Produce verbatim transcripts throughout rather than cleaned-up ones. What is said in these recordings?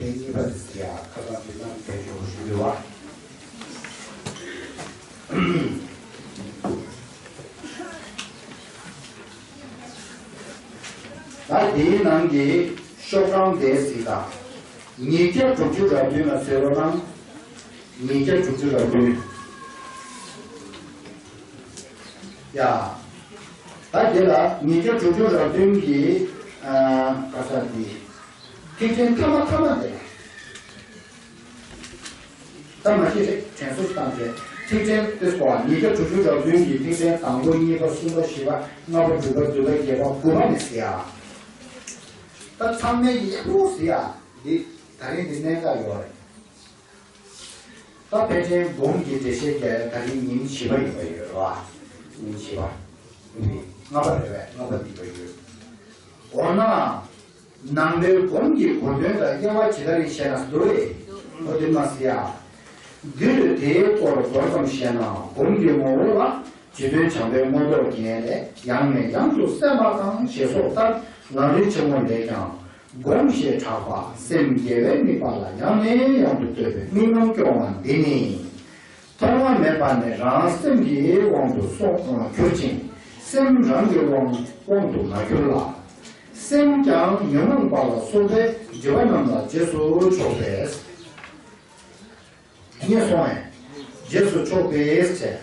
གཉིས་པ་དེ་ཟེར་ཡ་ཁ་སང་དེ་ནང་བསྡད་ཆོག་ཞུ་འདོད་བ། ད་དེའི་ནང་གི་ཤོག་གྲངས་དེ་གཟིགས་དང་། ཉིས་བརྒྱ་དྲུག་ཅུ་རེ་བདུན་ལ་གཟིགས་རོགས་གནང་། ཉིས་བརྒྱ་དྲུག་ཅུ་རེ་བདུན། ཡ། ད་དེ་ལ་ཉིས་བརྒྱ་དྲུག་ཅུ་རེ་བདུན་གྱི་ཨ་ག་ས་འདི། ཐིག་ཕྲེང་ཐ་མ་ཐ་མ་དེ་ལ། ད་མ་གཞི་རེད། དྲན་གསོ་ཞིག་བཏང་རྗེས་ཐིག་ཕྲེང་དེ་སྐོར་ཉིས་བརྒྱ་དྲུག་ཅུ་རེ་བདུན་གྱི་ཐིག་ཕྲེང་དང་པོ་གཉིས་པ་གསུམ་པ་བཞི་པ་ལྔ་པ་དྲུག་པ་བདུན་པ་བརྒྱད་པ་དགུ་པ་ནས་ཟེར་ཡ། ད་ཚང་མས་ཡག་པོ་ཟེར་ཡ། འདི་ད་རིང་འདི་གནད་འགག་ཡོད་རེད། ད་ཕལ་ཆེར་སྒོམ་གྱི་འགྲེལ་བཤད་རྒྱག་ཡ་ད་རིང་ཉིན་བཞི་པ་ཡིན་པ་ཡོད་རེད་བ། ཉིན་བཞི་པ། ལྔ་པ་རེད་བས། ལྔ་པ་འདི་པ་ཡོད། འོ་ན། ནང་པའི་སྒོམ་གྱི་གོ་དོན་དང་དབྱེ་བ་ཇི་ལྟར་ཡིན་ཞེ་ན་འདུག་ཨེ། འོ་དེ་མ་ཟེར་ཡ། འདིར་དེའི་སྐོར་མདོར་ཙམ་བཤད་ན་སྒོམ་གྱི་ངོ་བོ་ལ་རྗེ་བཙུན་བྱམས་པའི་མངོན་རྟོགས་རྒྱན་ལས་ཡང་ནས་ཡང་དུ་གསན་པ་དང་ཞེས་སོགས་ལྟར་ལམ་རིམ་ཆེན་མོ་ལས་ཀྱང་སྒོམ་ཞེས་གྲགས་པ་སེམས་དགེ་བའི་དམིགས་པ་ལ་ཡང་ནས་ཡང་དུ་ལྟོས་པའི་དམིགས་རྣམ་སྐྱོང་བ་འདི་ནི། ཐོག་མ་མེད་པ་ནས་རང་སེམས་ཀྱི་དབང་དུ་སོང་གྱུར་ཅིང་སེམས་རང་གི་དབང་དབང་དུ་མ་གྱུར་ལ། སེམས་ཀྱང་ཉོན་མོངས་པ་ལ་སོགས་པའི་སྒྱུ་མ་རྣམས་ལ་རྗེས་སུ་ཕྱོགས་པས། ངས་སོང་ངས། རྗེས་སུ་ཕྱོགས་པས་བྱས།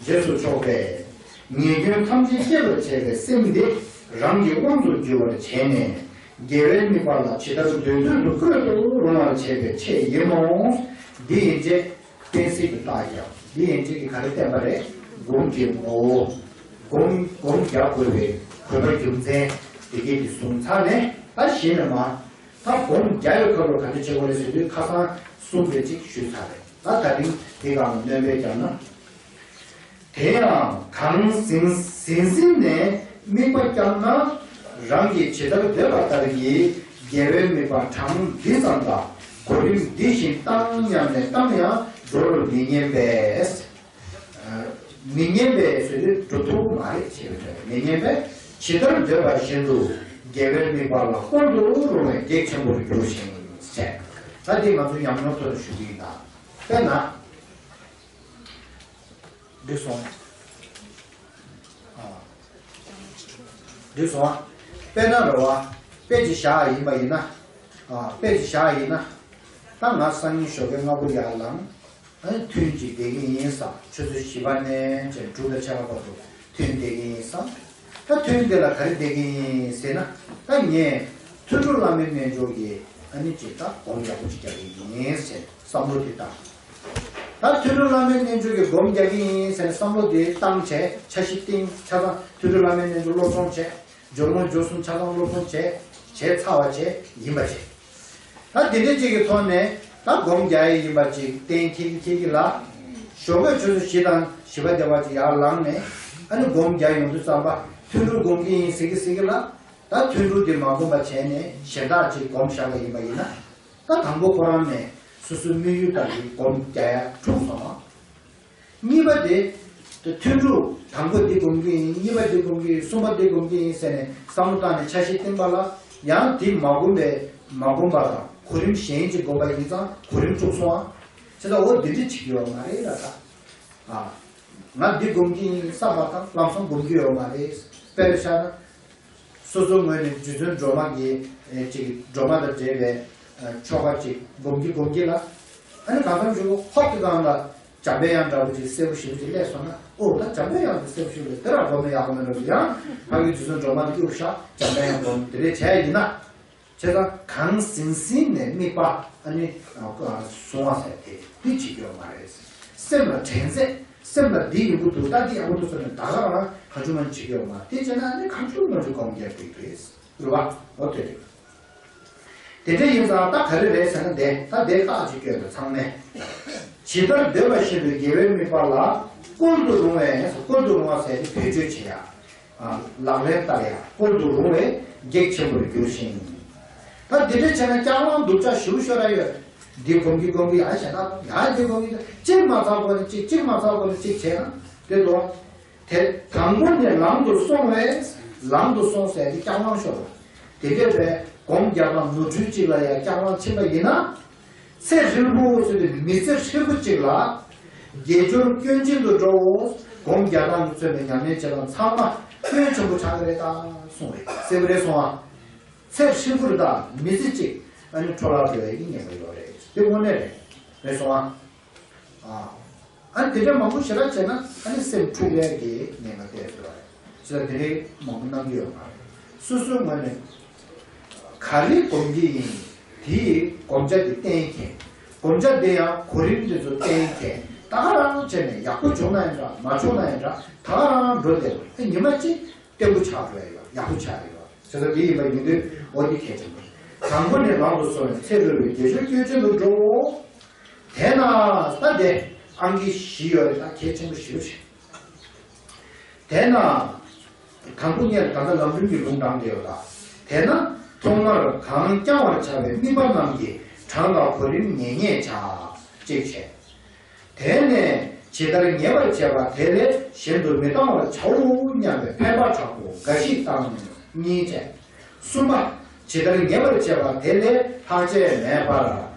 རྗེས་སུ་ཕྱོགས་པས། ཉེས་སྐྱོན་ཐམས་ཅད་སྐྱེད་པར་བྱེད་པའི་སེམས་འདི་རང་གི་དབང་དུ་འགྱུར་བར་བྱས་ནས། དགེ་བའི་དམིགས་པ་ལ་ཇི་ལྟར་འདོད་འདོད་དུ་བཀོད་དུ་རུང་བར་བྱེད་པའི་ཆེད་ཡིན་ནོ། འདི་ཡན་ཆད་གཏན་ཚིགས་ཀྱི་རྟགས་ཀྱང་འདི་ཡན་ཆད་ཀྱིས་ག་རེ་བསྟན་པ་རེད། སྒོམ་གྱི་ངོ་བོ། སྒོམ་སྒོམ་རྒྱག་དགོས་པའི་དགོས་པ་རྒྱུ་མཚན་དེ་གས་ཀྱི་གསུངས་ཚར་ནས་ད་གཞི་ནས་མ། ད་སྒོམ་རྒྱག་ཡོད་ཁ་ལོ་ག་འདྲ་བྱེད་དགོས་རེད་ཟེར་དུས་ཁ་སང་གསུམ་རེ་གཅིག་ཞུས་ཚར་རེད། ད་ད་རིང་དེ་གང་སྣོན་པས་ཀྱང་ན། དེ་ཡང་གང་ཟིན་ཟིན་ཟིན་ནས་དམིགས་པ་བསྐྱངས་ན་རང་གིས་ཇི་ལྟར་འདོད་པ་ལྟར་གྱི་དགེ་བའི་དམིགས་པ་གྲངས་འདི་ཙམ་དང་གོ་རིམ་འདི་བཞིན་བཏང་སྙམ་ནས་བཏང་ཡང་འགྲོ་རུ་མི་ཉན་པས། མི་ཉན་པས་ཟེར་དུས་འགྲོ་ཐུབ་མ་རེད་ཅེས་པའི་དོན། མི་ཉན་པས་ཇི་ལྟར་འདོད་པ་བཞིན་དུ་དགེ་བའི་དམིགས་པ་ལ་ཀུན་ཏུ་རུང་བའི་གེགས་ཆེན་པོར་འགྱུར་ཞིང་བྱས། ད་འདི་ང་ཚོ་ཉམས་མྱོང་ཐོག་ནས་ཞུ་གི་ཡིན་ད། དཔེར་ན། འགྲིག་སོང་། ཨ། འགྲིག་སོང་ཨ། དཔེར་ན་རེད་བ། དཔེ་ཅིག་བཞག་ཡིན་པ་ཡིན་ན། ཨ། དཔེ་ཅིག་བཞག་ཡིན་ན། ད་ང་སང་ཉིན་ཞོགས་ཀས་སྔ་པོ་ཡར་ལངས། ཨ་ནི་ཐུན་གཅིག་བསྡད་ཀྱི་ཡིན་བསམ། ཆུ་ཚོད་བཞི་པ་ནས་བྱས་དྲུག་དང་ཕྱེད་ཀ་བར་དུ་ཐུན་བསྡད་ཀྱི་ཡིན་བསམ། ད་ཐུན་དེ་ལ་ག་རེ་བསྡད་ཀྱི་ཡིན་ཟེར་ན། ད་ངས་ཐུན་དྲུག་བླ་མའི་རྣལ་འབྱོར་གྱི་ཨ་ནི་ཅིག་ད་སྒོམ་ཡག་པོ་ཅིག་རྒྱག་གི་ཡིན་ཟེར་བསམ་བློ་དེ་བཏང་། ད་ཐུན་དྲུག་བླ་མའི་རྣལ་འབྱོར་གྱི་སྒོམ་རྒྱག་གི་ཡིན་ཟེར་ནས་བསམ་བློ་དེ་བཏང་བྱས། འཆར་གཞི་བཏིང་། ཆ་ཚང་ཐུན་དྲུག་བླ་མའི་རྣལ་འབྱོར་སློབ་སྦྱོང་བྱས། སྦྱོར་དངོས་སྦྱོར་གསུམ་ཆ་ཚང་སློབ་སྦྱོང་བྱས། བྱས་ཚར་བ་བྱས་ཡིན་པ་བྱས། ད་དེ་འདྲ་ཅིག་གི་ཐོག་ནས་ད་སྒོམ་རྒྱག་ཡས་ཡིན་པ་ཅིག་གཏན་འཁེལ་གྱི་འཁེལ་གྱི་ལ། ཞོགས་པའི་ཆུ་ཚོད་བཞི་དང་བཞི་པ་དེ་བར་ཅིག་ཡར་ལངས་ནས་ཨ་ནི་སྒོམ་རྒྱག་ཡོང་དུས་ཙམ་པ་ཐུན་དྲུག་སྒོམ་གྱི་ཡིན་ཟེར་གྱི་ཟེར་གྱི་ལ། ད་ཐུན་དྲུག་དེ་མ་བསྒོམ་པ་བྱས་ནས་གཞན་དག་ཅིག་སྒོམ་བཞག་པ་ཡིན་པ་ཡིན་ན། ད་དང་པོ་ཁོ་རང་ནས་སོ་སོའི་དམིགས་ཡུལ་ལྟར་གྱི་སྒོམ་རྒྱག་ཡ་འཁྲུགས་སོང་། གཉིས་པ་དེ། ཐུན་དྲུག་དང་པོ་འདི་སྒོམ་གྱི་ཡིན། གཉིས་པ་འདི་སྒོམ་གྱི་ཡིན། གསུམ་པ་འདི་སྒོམ་གྱི་ཡིན་ཟེར་ནས་བསམ་བློ་བཏང་ནས་འཆར་གཞི་བཏིང་པ་ལ། ཡང་དེ་མ་བསྒོམ་པའི་མ་བསྒོམ་པ་དང་གོ་རིམ་གཞན་ཅིག་བསྒོམ་པ་ཡིན་ཙང་གོ་རིམ་འཁྲུགས་སོང་ཨ། བྱས་ཙང་འོ་འདི་འདྲ་བྱེད་ཀྱི་ཡོད་མ་རེད་ལ་ད། ཨ། ང་འདི་སྒོམ་གྱི་ཡིན་བསམ་པ་དང་ལམ་སང་སྒོམ་གྱི་ཡོད་མ་རེད། དཔེར་བཞག་ན། སོ་སོའི་ངོས་ནས་རྗེ་བཙུན་སྒྲོལ་མ་གི་ཨེ་ཅིག་སྒྲོལ་མ་དང་འབྲེལ་བའི་ཨ་ཆོ་ག་ཅིག་སྒོམ་གྱི་སྒོམ་གྱི་ལ། ཨ་ནི་གང་འཚམ་ཞིག་ཧོབ་ཀྱི་སྒང་ལ་འཇམ་པའི་དབྱངས་འདྲ་པོ་ཅིག་གསལ་པོ་ཞེ་པོ་ཅིག་སླེབས་སོང་ན། ཨོ་ད་འཇམ་པའི་དབྱངས་དེ་གསལ་པོ་ཞེ་པོ་རེད། དེ་ར་སྒོམ་ན་ཡག་པོ་མེད་འགྲོ་གི། ཡང་ཕ་གི་རྗེ་བཙུན་སྒྲོལ་མ་དེ་གཡུག་བཞག་འཇམ་པའི་དབྱངས་སྒོམ་དེ་འདྲས་བྱས་ཡིན་ན། བྱས་ཙང་གང་ཟིན་ཟིན་ནས་དམིགས་པ་ཨ་ནི་ཨ་བཟུང་བ་ཟེར་དེ་དེ་བྱེད་ཀྱི་ཡོད་མ་རེད། སེམས་ལ་དྲན་ཚད། སེམས་ལ་འདི་ཡོང་གི་འདུག་ད་འདི་ཡག་པོ་འདུག་ཟེར་ནས་ད་ག་རང་གང་བྱུང་མང་བྱེད་ཀྱི་ཡོད་མ་རེད། དེ་བྱས་ན་ཨ་ནི་གང་བྱུང་མང་བྱུང་སྒོམ་རྒྱག་དགོས་ཀྱི་རེད། རེད་བ། འོ་དེ་རེད། དེ་འདྲ་ཡིན་ཙང་ད་ག་རེ་རེད་ཟེར་ན་དེ་ད་དེ་རྟགས་ཅིག་སྐྱོན་འདུག་ཚང་མས། ཇི་ལྟར་འདོད་པ་བཞིན་དུ་དགེ་བའི་དམིགས་པ་ལ་ཀུན་ཏུ་རུང་བའི་ཀུན་ཏུ་རུང་བ་ཟེར་དེ་བེད་སྤྱོད་བྱེད་ཡ། ལག་ལེན་བསྟར་ཡ་ཀུན་ཏུ་རུང་བའི་གེགས་ཆེན་པོར་འགྱུར་ཞིང་། ད་འདི་འདྲ་བྱས་ན་སྐྱག་ལང་སྡུག་ཅག་ཞེ་པོ་ཤོར་ར་ཡོད། འདི་སྒོམ་གྱི་སྒོམ་གྱི་ཡང་གཞན་དག་ཡང་འདི་སྒོམ་གྱི་གཅིག་མ་ཚར་གོང་ནས་གཅིག་གཅིག་མ་ཚར་གོང་ནས་གཅིག་བྱས་ན་དེ་ལོ། དེ་དང་པོ་ནས་ལམ་དུ་སོང་བས་ལམ་དུ་སོང་ཟེར་དེ་སྐྱག་ལང་ཤོར་བ། དེ་འདྲ་བས། སྒོམ་རྒྱག་སྟངས་ནོར་འཁྲུལ་གཅིག་ལ་ཡང་སྐྱག་ལང་ཕྱིན་པ་ཡིན་ན། ཚེ་ཧྲིལ་པོ་ཟེར་དུས་མི་ཚེ་ཧྲིལ་པོ་གཅིག་ལ་དགེ་སྦྱོར་སྐྱོན་ཅན་དུ་འགྲོའོ། སྒོམ་རྒྱག་སྟངས་ཀྱིས་མཚོན་པའི་ཉམས་ལེན་བྱེད་སྟངས་ཚང་མ་སྐྱོན་ཆེན་པོ་ཆགས་ཀྱི་རེད་ད་གསུངས་རེད། གསལ་པོ་རེད་སོང་ཨ། ཚེ་ཧྲིལ་པོ་རེད་ད་མི་ཚེ་གཅིག་ཨ་ནི་འཕྲོ་བརླག་འགྲོ་ཡ་ཡི་ཉེན་ཁ་ཡོད་རེད། དེ་དངོས་གནས་རེད། རེད་སོང་ཨ། ཨ། ཨ་ནི་དེ་འདྲ་མང་པོ་ཞེ་དྲག་བྱས་ན་ཨ་ནི་སེམས་འཁྲུག་ཡས་ཀྱི་ཉེན་ཁ་ཐེབས་ཡོད་རེད། ཅེས་དེ་འདྲའི་མང་པོ་གནང་གི་ཡོད་མ་རེད། སོ་སོའི་ངོས་ནས་ག་རེ་སྒོམ་གྱི་ཡིན། དེའི་སྒོམ་བྱ་དེ་གཏན་འཁེལ། སྒོམ་བྱ་དེ་ཡང་གོ་རིམ་དེ་ཚོ་གཏན་འཁེལ། ད་ག་རང་བྱས་ནས་ཡག་པོ་བྱུང་ན་ཡིན་འདྲ་མ་བྱུང་ན་ཡིན་འདྲ་ད་ག་རང་འགྲོ་བསྡད་པ་ཨ་ཉི་མ་གཅིག་བརྟན་པོ་ཆགས་འགྲོ་ཡ་ཡོད། ཡག་པོ་ཆགས་ཡ་ཡོད། བྱས་ཙང་དེ་ཡིན་པ་ཡིན་དུས་འོ་འདི་གལ་ཆེན་པོ་རེད། དང་པོ་ནས་ལམ་དུ་སོང་བའི་ཚེ་རོལ་པའི་དགེ་སྦྱོར་སྐྱོན་ཅན་དུ་འགྲོའོ། དེས་ན་ད་དེ་ཨང་ཀི་བཞི་ཡོད་རེད། ད་གལ་ཆེན་པོ་བཞི་པོ་ཞིག་དེས་ན། དང་པོ་ཉིད་ད་ལྟ་ལམ་རིམ་གྱི་ལུང་དྲངས་བསྡད་ཡོད་ད། དེས་ན་ཐོག་མར་གང་བསྐྱང་བར་བྱ་བའི་དམིགས་པ་རྣམས་ཀྱི་གྲངས་དང་གོ་རིམ་ངེས་རྙེད་བྱ། ཅེས་བྱས། དེ་ནས་ཇི་ལྟར་ངེས་པར་བྱེད་པ་དེ་ལས་གཞན་དུ་མི་བཏང་བར་བྱའོ་སྙམ་པའི་འཕེན་པ་དྲག་པོ་འགའ་ཞིག་བཏང་གཉིས་བྱས། གསུམ་པ། ཇི་ལྟར་ངེས་པར་བྱེད་པ་དེ་ལས་ལྷག་བཅས་མེད་པར་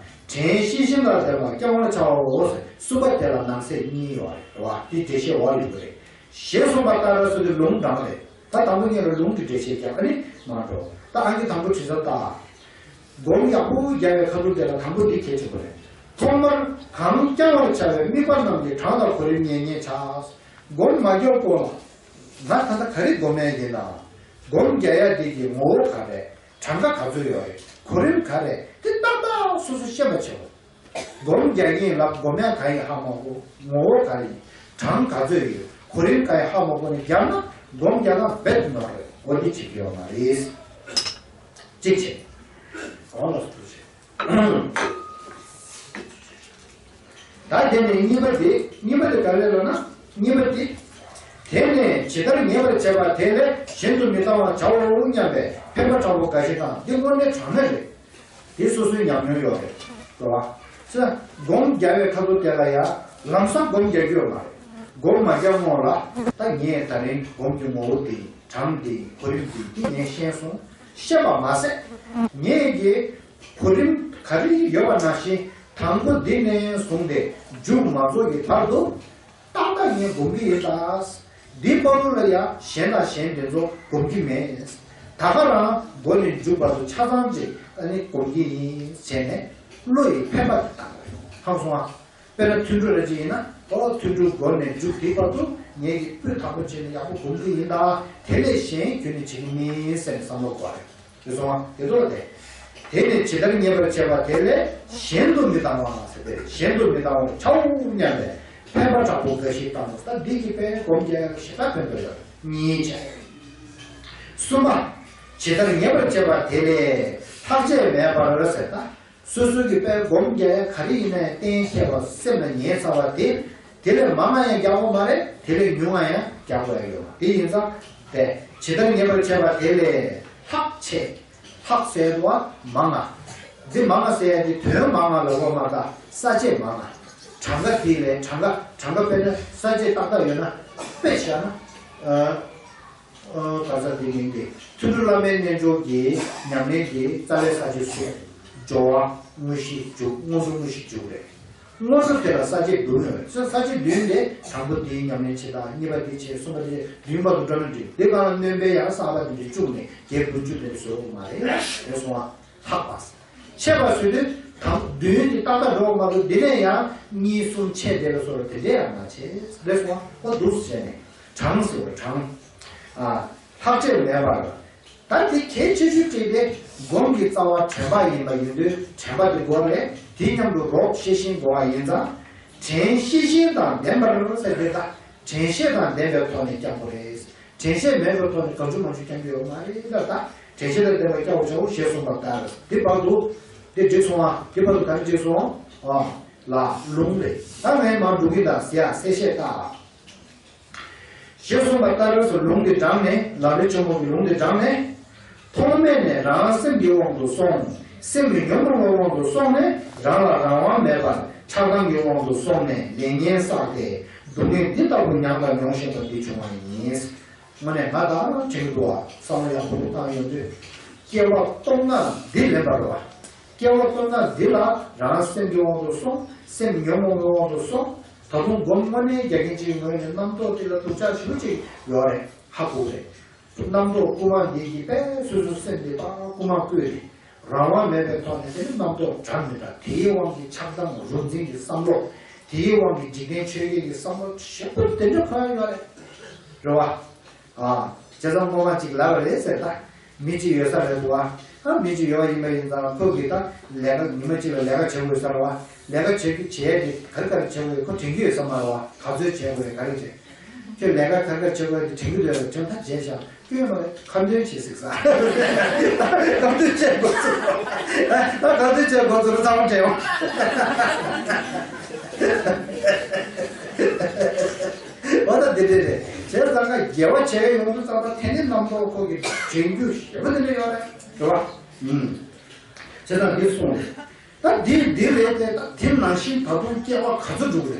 དྲན་ཤེས་བཞིན་དུ་ལྡན་པ་བསྐྱང་བར་བྱའོ། གསུམ་པ་དེ་ལ་ནང་གསེས་གཉིས་ཡོད་རེད་བ། དེ་འགྲེལ་བཤད་འོག་ལ་ཡོད་རེད། ཞེས་གསུངས་པ་ལྟར་སོ་དེ་ལུང་དྲངས་རེད། ད་དང་པོ་ཉིད་ལ་ལུང་གི་འགྲེལ་བཤད་རྒྱག་ག་ནི་མ་འགྲོ། ད་ཨང་ཀི་དང་པོ་བྲིས་ས་ལྟ། སྒོམ་ཡག་པོ་རྒྱག་པའི་ཁ་ཐུག་དེ་ལ་དང་པོ་འདི་གལ་ཆེན་པོ་རེད། ཐོག་མར་གང་བསྐྱང་བར་བྱ་བའི་དམིགས་པ་རྣམས་ཀྱི་གྲངས་དང་གོ་རིམ་ངེས་རྙེད་བྱ། སྒོམ་མ་རྒྱག་གོང་ལ་ང་ད་ལྟ་ག་རེ་སྒོམ་ཡས་ཡིན་ན། སྒོམ་རྒྱག་ཡ་དེ་གི་ངོ་བོ་ག་རེ། གྲངས་ཀ་ག་ཚོད་ཡོད་རེད། གོ་རིམ་ག་རེ། དེ་ཏག་ཏག་སོ་སོ་ཤེས་པ་བྱེད་དགོས། སྒོམ་རྒྱག་གིན་ལབ་སྒོམ་ཡ་ག་ཡིན་ཧ་མ་གོ། ངོ་བོ་ག་རེ་ཡིན། གྲངས་ག་ཚོད་ཡོད། གོ་རིམ་ག་ཡིན་ཧ་མ་གོ་ནས་རྒྱབ་ན་སྒོམ་རྒྱག་ན་རྦད་དེ་ནོར་རེད། འོ་འདི་བྱེད་ཀྱི་ཡོད་མ་རེད། གཅིག་བྱེད། འོ་ལ་སུ་བྱེད། ད་དེ་ནས་གཉིས་པ་དེ་གཉིས་པ་དེ་ག་རེ་ལབ་ན་གཉིས་པ་དེ། དེ་ནས་ཇི་ལྟར་ངེས་པར་བྱེད་པ་དེ་ལས་གཞན་དུ་མི་བཏང་བར་བྱའོ་སྙམ་པའི་འཕེན་པ་དྲག་པོ་འགའ་ཞིག་དང་འདི་དངོས་གནས་དྲང་གནས་རེད། དེ་སོ་སོའི་ཉམས་མྱོང་ཡོད་རེད། རེད་བ། ཚེ་སྒོམ་རྒྱག་པའི་ཁ་ཐུག་དེ་ལ་ཡང་ལམ་སང་སྒོམ་རྒྱག་རྒྱུ་ཡོད་མ་རེད། སྒོམ་མ་རྒྱག་སྔོན་ལ་ད་ངས་ད་རིང་སྒོམ་གྱི་ངོ་བོ་འདི་གྲངས་འདི་གོ་རིམ་འདི་འདི་ངས་ཤེས་སོང་ཤེས་པ་མ་ཟད། ངས་ཀྱི་གོ་རིམ་ག་རེ་ཡོད་པ་ནང་བཞིན་དང་པོ་འདི་ནས་བཟུང་སྟེ་མཇུག་མ་རྫོགས་ཀྱི་བར་དུ། ཏག་ཏག་ངས་སྒོམ་གྱི་ཡིན་ད། འདི་བར་དུ་ལ་ཡང་གཞན་དང་གཞན་དེ་ཚོ་སྒོམ་གྱི་མེད། ད་ག་རང་མགོ་ནས་མཇུག་བར་དུ་ཆ་ཚང་ཅིག་ཨ་ནི་སྒོམ་གྱི་ཡིན་བྱས་ནས་བློ་ཡི་འཕེན་པ་དེ་བཏང་བ་རེད། ཧང་སོང་ཨ། དཔེར་ན་ཐུན་དྲུག་ལ་ཅིག་ཡིན་ན་ཨོ་ཐུན་དྲུག་མགོ་ནས་མཇུག་དེ་བར་དུ་ངས་ཀྱི་སྤུས་དག་པོ་བྱས་ནས་ཡག་པོ་སྒོམ་གྱི་ཡིན་ད། དེ་ལས་གཞན་ཁྱོན་ནས་བྱེད་ཀྱི་མིན་ཟེར་ནས་བསམ་བློ་འཁོར་བ་རེད། དེ་སོང་ང་དེ་ཚོ་ལ་དེ། དེ་ནི་ཇི་ལྟར་ངེས་པར་བྱེད་པ་དེ་ལས་གཞན་དུ་མི་བཏང་བ་ཟེར་ཏེ་གཞན་དུ་མི་བཏང་བར་བྱའོ་སྙམ་པའི་འཕེན་པ་དྲག་པོ་འགའ་ཞིག་བཏང་བ་ད་འདི་གི་དཔེ་སྒོམ་རྒྱག་ཡག་ཞེ་དྲག་ཕན་ཐོགས་ཡོད་གཉིས་བྱས། གསུམ་པ། ཇི་ལྟར་ངེས་པར་བྱེད་པ་དེ་ལས་ལྷག་བཅས་མེད་པར་ཟེར་ད། སོ་སོ་གི་དཔེ་སྒོམ་རྒྱག་ཡ་ག་རེ་ཡིན་ནའི་གཏན་འཁེལ་བ་སེམས་ལ་ངེས་ཚར་བ་དེ། དེ་ལས་མང་ང་ཡང་རྒྱག་དགོས་མ་རེད། དེ་ལས་ཉུང་ང་ཡང་རྒྱག་དགོས་ཡ་ཡོད་མ་རེད། དེ་ཡིན་ཙང་དེ་ཇི་ལྟར་ངེས་པར་བྱེད་པ་དེ་ལས་ལྷག་བཅས། ལྷག་ཟེར་དུས་མང་ང་། འདི་མང་ང་ཟེར་ཡ་དེ་དོན་མང་ང་ལ་འོ་མ་ད་ས་བཅད་མང་ང་། གྲངས་ཀ་དེ་ལས་གྲངས་ཀ་གྲངས་ཀ་དཔེར་ན་ས་བཅད་ཏག་ཏག་ཡོད་ན་དཔེ་བཞག་ན། ཨ། ཨ། ག་ས་དེ་ཡིན་ཏེ། ཐུན་དྲུག་བླ་མའི་རྣལ་འབྱོར་གྱི་ཉམས་ལེན་གྱི་རྩ་བའི་ས་བཅད་གསུམ། སྦྱོར་བ། དངོས་གཞི་འཇུག་དངོས་སུ་དངོས་གཞི་འཇུག་རེད། དངོས་སུ་དེ་ལ་ས་བཅད་བདུན་ཡོད། ས་ས་བཅད་བདུན་དེ་དང་པོ་དེའི་ཉམས་ལེན་བྱེད་དང་གཉིས་པ་དེ་བྱེད་གསུམ་པ་དེ་བདུན་བར་དུ་འགྲོ་ན་འགྲིག་དེ་གང་ལ་སྣོན་པའི་ཡང་གསར་པ་དེ་འདྲ་བཅུག་ནས་བརྒྱད་དགུ་བཅུ་དེ་འདྲ་བཟོ་དགོས་མ་རེད། རེད་སོང་ཨ། ལྷག་པ། ཆད་པ་བཟོས་དུས་དང་བདུན་དེ་ཏག་ཏག་འགྲོ་དགོས་མ་གཏོགས་དེ་ནས་ཡང་གཉིས་གསུམ་ཆད་དེ་ལ་སོགས་པ་དེ་འདྲ་ཡང་མ་བྱེད། རེད་སོང་ཨ། ཁོ་འདུག་སེ་བྱས་ནས་གྲངས་ཟེར་བ་གྲངས། ཨ། ལྷག་བཅས་མེད་པར། ད་དེ་གལ་ཆེ་ཤོས་གཅིག་དེ་སྒོམ་གྱི་རྩ་བ་དྲན་པ་ཡིན་པ་ཡིན་དུས་དྲན་པ་དེ་དགོས་རེད། དེ་མཉམ་དུ་རོགས་ཤེས་བཞིན་དགོས་པ་ཡིན་ཙང་། དྲན་ཤེས་བཞིན་དང་ལྡན་པར་ཟེར་དེ་ད་དྲན་ཤེས་དང་ལྡན་པའི་ཐོག་ནས་བསྐྱང་དགོས་རེད། དྲན་ཤེས་མེད་པའི་ཐོག་ནས་གང་བྱུང་མང་བྱུང་བསྐྱང་རྒྱུ་ཡོད་མ་རེད། ད་ད་དྲན་ཤེས་དང་ལྡན་པར་བསྐྱང་བར་བྱའོ་ཞེས་གསུངས་པ་ལྟར་དེ་བར་དུ་དེ་འགྲིག་སོང་ཨ། དེ་བར་དུ་ག་རེ་འགྲིག་སོང་ཨ། ལ་ལུང་རེད། ད་ངས་མར་འགྲོ་གི་ད་ཟེར་ཡ་གསལ་བཤད་ད། ཞེས་གསུངས་པ་ལྟར་སུ་ལུང་འདི་དྲངས་ནས་ལམ་རིམ་ཆེན་མོ་གི་ལུང་འདི་དྲངས་ནས། ཐོག་མེད་ནས་རང་སེམས་ཀྱི་དབང་དུ་སོང་། སེམས་ཀྱི་ཉོན་མོངས་པའི་དབང་དུ་སོང་ནས་རང་ལ་རང་དབང་མེད་པར་ཆགས་སྡང་གི་དབང་དུ་སོང་ནས་ལས་ངན་བསགས་ཏེ་སྡུག་བསྔལ་འདི་ལྟ་བུ་མྱངས་དང་མྱོང་བཞིན་པ་འདི་བྱུང་བ་ཡིན། དངོས་གནས་ང་དང་དྲན་གྱི་འདུག་བ། བསམ་བློ་ཡག་པོ་བཏང་ཡོང་དུས། སྐྱེ་བ་སྟོང་ན་འདི་ལེན་པར་བ། སྐྱེ་བ་སྟོང་ན་འདི་ལ་རང་སེམས་ཀྱི་དབང་དུ་སོང་། སེམས་ཉོན་མོངས་པའི་དབང་དུ་སོང་། ད་དུང་སྒོམ་དངོས་གནས་རྒྱ་ཁྱོན་ཅན་གྱི་ངོས་ནས་རྣམ་རྟོག་དེ་ལ་སྡུག་ཅག་ཞེ་པོ་ཅིག་ཡོད་རེད། ཧ་གོ་རེད། རྣམ་རྟོག་རྐུ་མ་འདི་གིས་པས་སོ་སོའི་སེམས་འདི་ཕར་རྐུ་མ་བརྐུས་ཏེ། རང་དབང་མེད་པའི་ཐོག་ནས་དེ་ནི་རྣམ་རྟོག་དྲག་མི་དྲག་དེའི་དབང་གིས་ཆགས་སྡང་རུ་འཛིན་གྱི་བསམ་བློ། དེའི་དབང་གིས་འཇིག་རྟེན་ཆོས་བརྒྱད་ཀྱི་བསམ་བློ་ཞེ་པོ་དེ་འདྲ་འཁོར་ཡོད་རེད། རེད་བ། ཨ། བྱས་ཙང་སྔོན་མ་ཅིག་ལབ་པ་རེད་ཟེར་ད། མི་གཅིག་ཡོད་ས་རེད་འདུག་བ། ཨ། མི་གཅིག་ཡོད་པ་ཡིན་པ་ཡིན་ཙང་ཁོ་གིས་ད་ལས་ཀ་ཉི་མ་གཅིག་ལ་ལས་ཀ་བྱེད་དགོས་ས་རེད་བ། ལས་ཀ་བྱེད་རྒྱུ་བྱས་ཏེ་ག་རེ་ག་རེ་བྱེད་དགོས་ཁོ་དྲན་གྱི་ཡོད་ས་མ་རེད་བ། ག་ཚོད་བྱེད་དགོས་ག་རེ་བྱེད། ཁྱོད་ལས་ཀ་ག་རེ་ག་རེ་བྱེད་དགོས་དེ་དྲན་གྱི་འདུག་ལ་དྲན་ད་བྱས་ཤག་སྐྱོན་མ་རེད། ཁ་འདོན་བྱེད་ཟིག་ས། ཁ་འདོན་བྱེད་དགོས་ཚུལ། ད་ཁ་འདོན་བྱེད་དགོས་ཚུལ་ཚང་མ་དྲན་འོང་། འོ་ད་འདི་འདྲ་རེད། བྱས་ཙང་ང་དགེ་བ་བྱས་ཡོང་དུས་ཙང་ད་དེ་ནི་རྣམ་རྟོག་ཁོ་གི་དྲན་རྒྱུ་ཞེ་པོ་དེ་འདྲ་ཡོད་རེད། རེད་བ། ཨུམ། བྱས་ཙང་འདི་གསུངས་རེད། ད་འདི་འདི་རེད་དེ་ད་དེ་ནང་བཞིན་ད་དུང་སྐྱེ་བ་ག་ཚོད་འགྲོ་གི་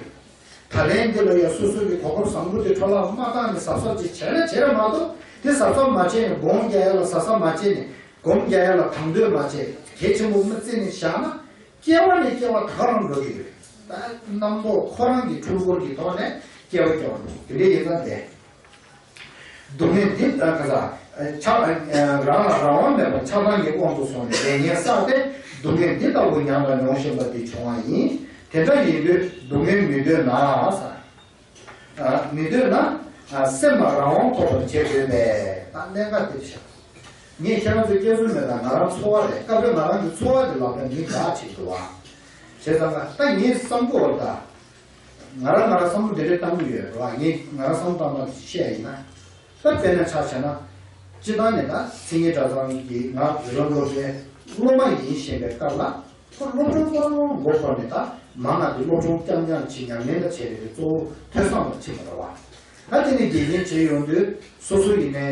རེད། ད་ལན་འདི་ལ་ཡང་སོ་སོ་གི་གོ་སྐབས་བཟང་པོ་དེ་འཕྲོ་བརླག་མ་བཏང་ནས་གཟབ་གཟབ་ཅིག་བྱས་ན་བྱས་ར་མ་གཏོགས་དེ་གཟབ་གཟབ་མ་བྱས་ནས་སྒོམ་རྒྱག་ཡ་ལ་གཟབ་གཟབ་མ་བྱས་ནས་སྒོམ་རྒྱག་ཡ་ལ་དང་དོད་མ་བྱས་གལ་ཆེན་པོ་མི་བརྩི་ནས་བཞག་ན། སྐྱེ་བ་ནས་སྐྱེ་བ་ད་ག་རང་འགྲོ་གི་ཡོད་རེད། ད་རྣམ་རྟོག་ཁོ་རང་གི་འཁྲུལ་འཁོར་གྱི་ཐོག་ནས་སྐྱེ་བ་སྐྱེ་བ་འགྲོ་དེ་འདྲ་ཡིན་ཙང་དེ། སྡུག་བསྔལ་འདི་ལྟར་ག་ས། ཆགས། རང་ལ་རང་དབང་མེད་པར་ཆགས་སྡང་གི་དབང་དུ་སོང་ནས་ལས་ངན་བསགས་ཏེ་སྡུག་བསྔལ་འདི་ལྟ་བུ་མྱངས་དང་མྱོང་བཞིན་པ་འདི་བྱུང་བ་ཡིན། དེ་འདྲ་ཡིན་དུས་སྡུག་བསྔལ་མི་འདོད་ན་ས། མི་འདོད་ན། སེམས་ལ་རང་དབང་ཐོབ་པར་བྱེད་དགོས་པས་ད་གནད་འགག་འདིར་བཞག་ངས་ཁྱེད་རང་ཚོའི་སྐྱེ་ཚུལ་མེད་ལ་ང་རང་འཚོ་བ་རེད་སྐབས་རེ་ང་རང་གི་འཚོ་བ་དེ་ལབ་ན་མི་དགའ་ཆེ་འདུག་བ། བྱས་ཙང་ད་ངས་བསམ་གོ་བ་ད། ང་རང་ང་རང་བསམ་བློ་འདི་འདྲ་བཏང་གི་ཡོད་རེད་བ། ངས་ང་རང་བསམ་བློ་བཏང་སྟངས་བཤད་ཡིན་ན། ད་དཔེར་ན་ཆ་བཞག་ན། སྤྱི་བཏང་ནས་ད་མཚན་ཉིད་གྲྭ་ཚང་གི་ང་རི་ལོ་སློབ་གྲྭའི་སློབ་མ་ཡིན་བཞིན་པའི་སྐབས་ལ། ཁོ་སློབ་སྦྱོང་སྐོར་མགོ་འཁོར་ནས་ད་མང་ང་དེ་སློབ་སྦྱོང་རྐྱང་རྐྱང་བྱེད་ཉམས་ལེན་ལ་བྱས་པའི་གཙོ་བོ་ཐོས་བསམ་ལ་ཕྱིན་པ་རེད་བ། ད་དེ་ནས་དགེ་རྒན་བྱེད་ཡོང་དུས་སོ་སོ་ཡིན་ནའི་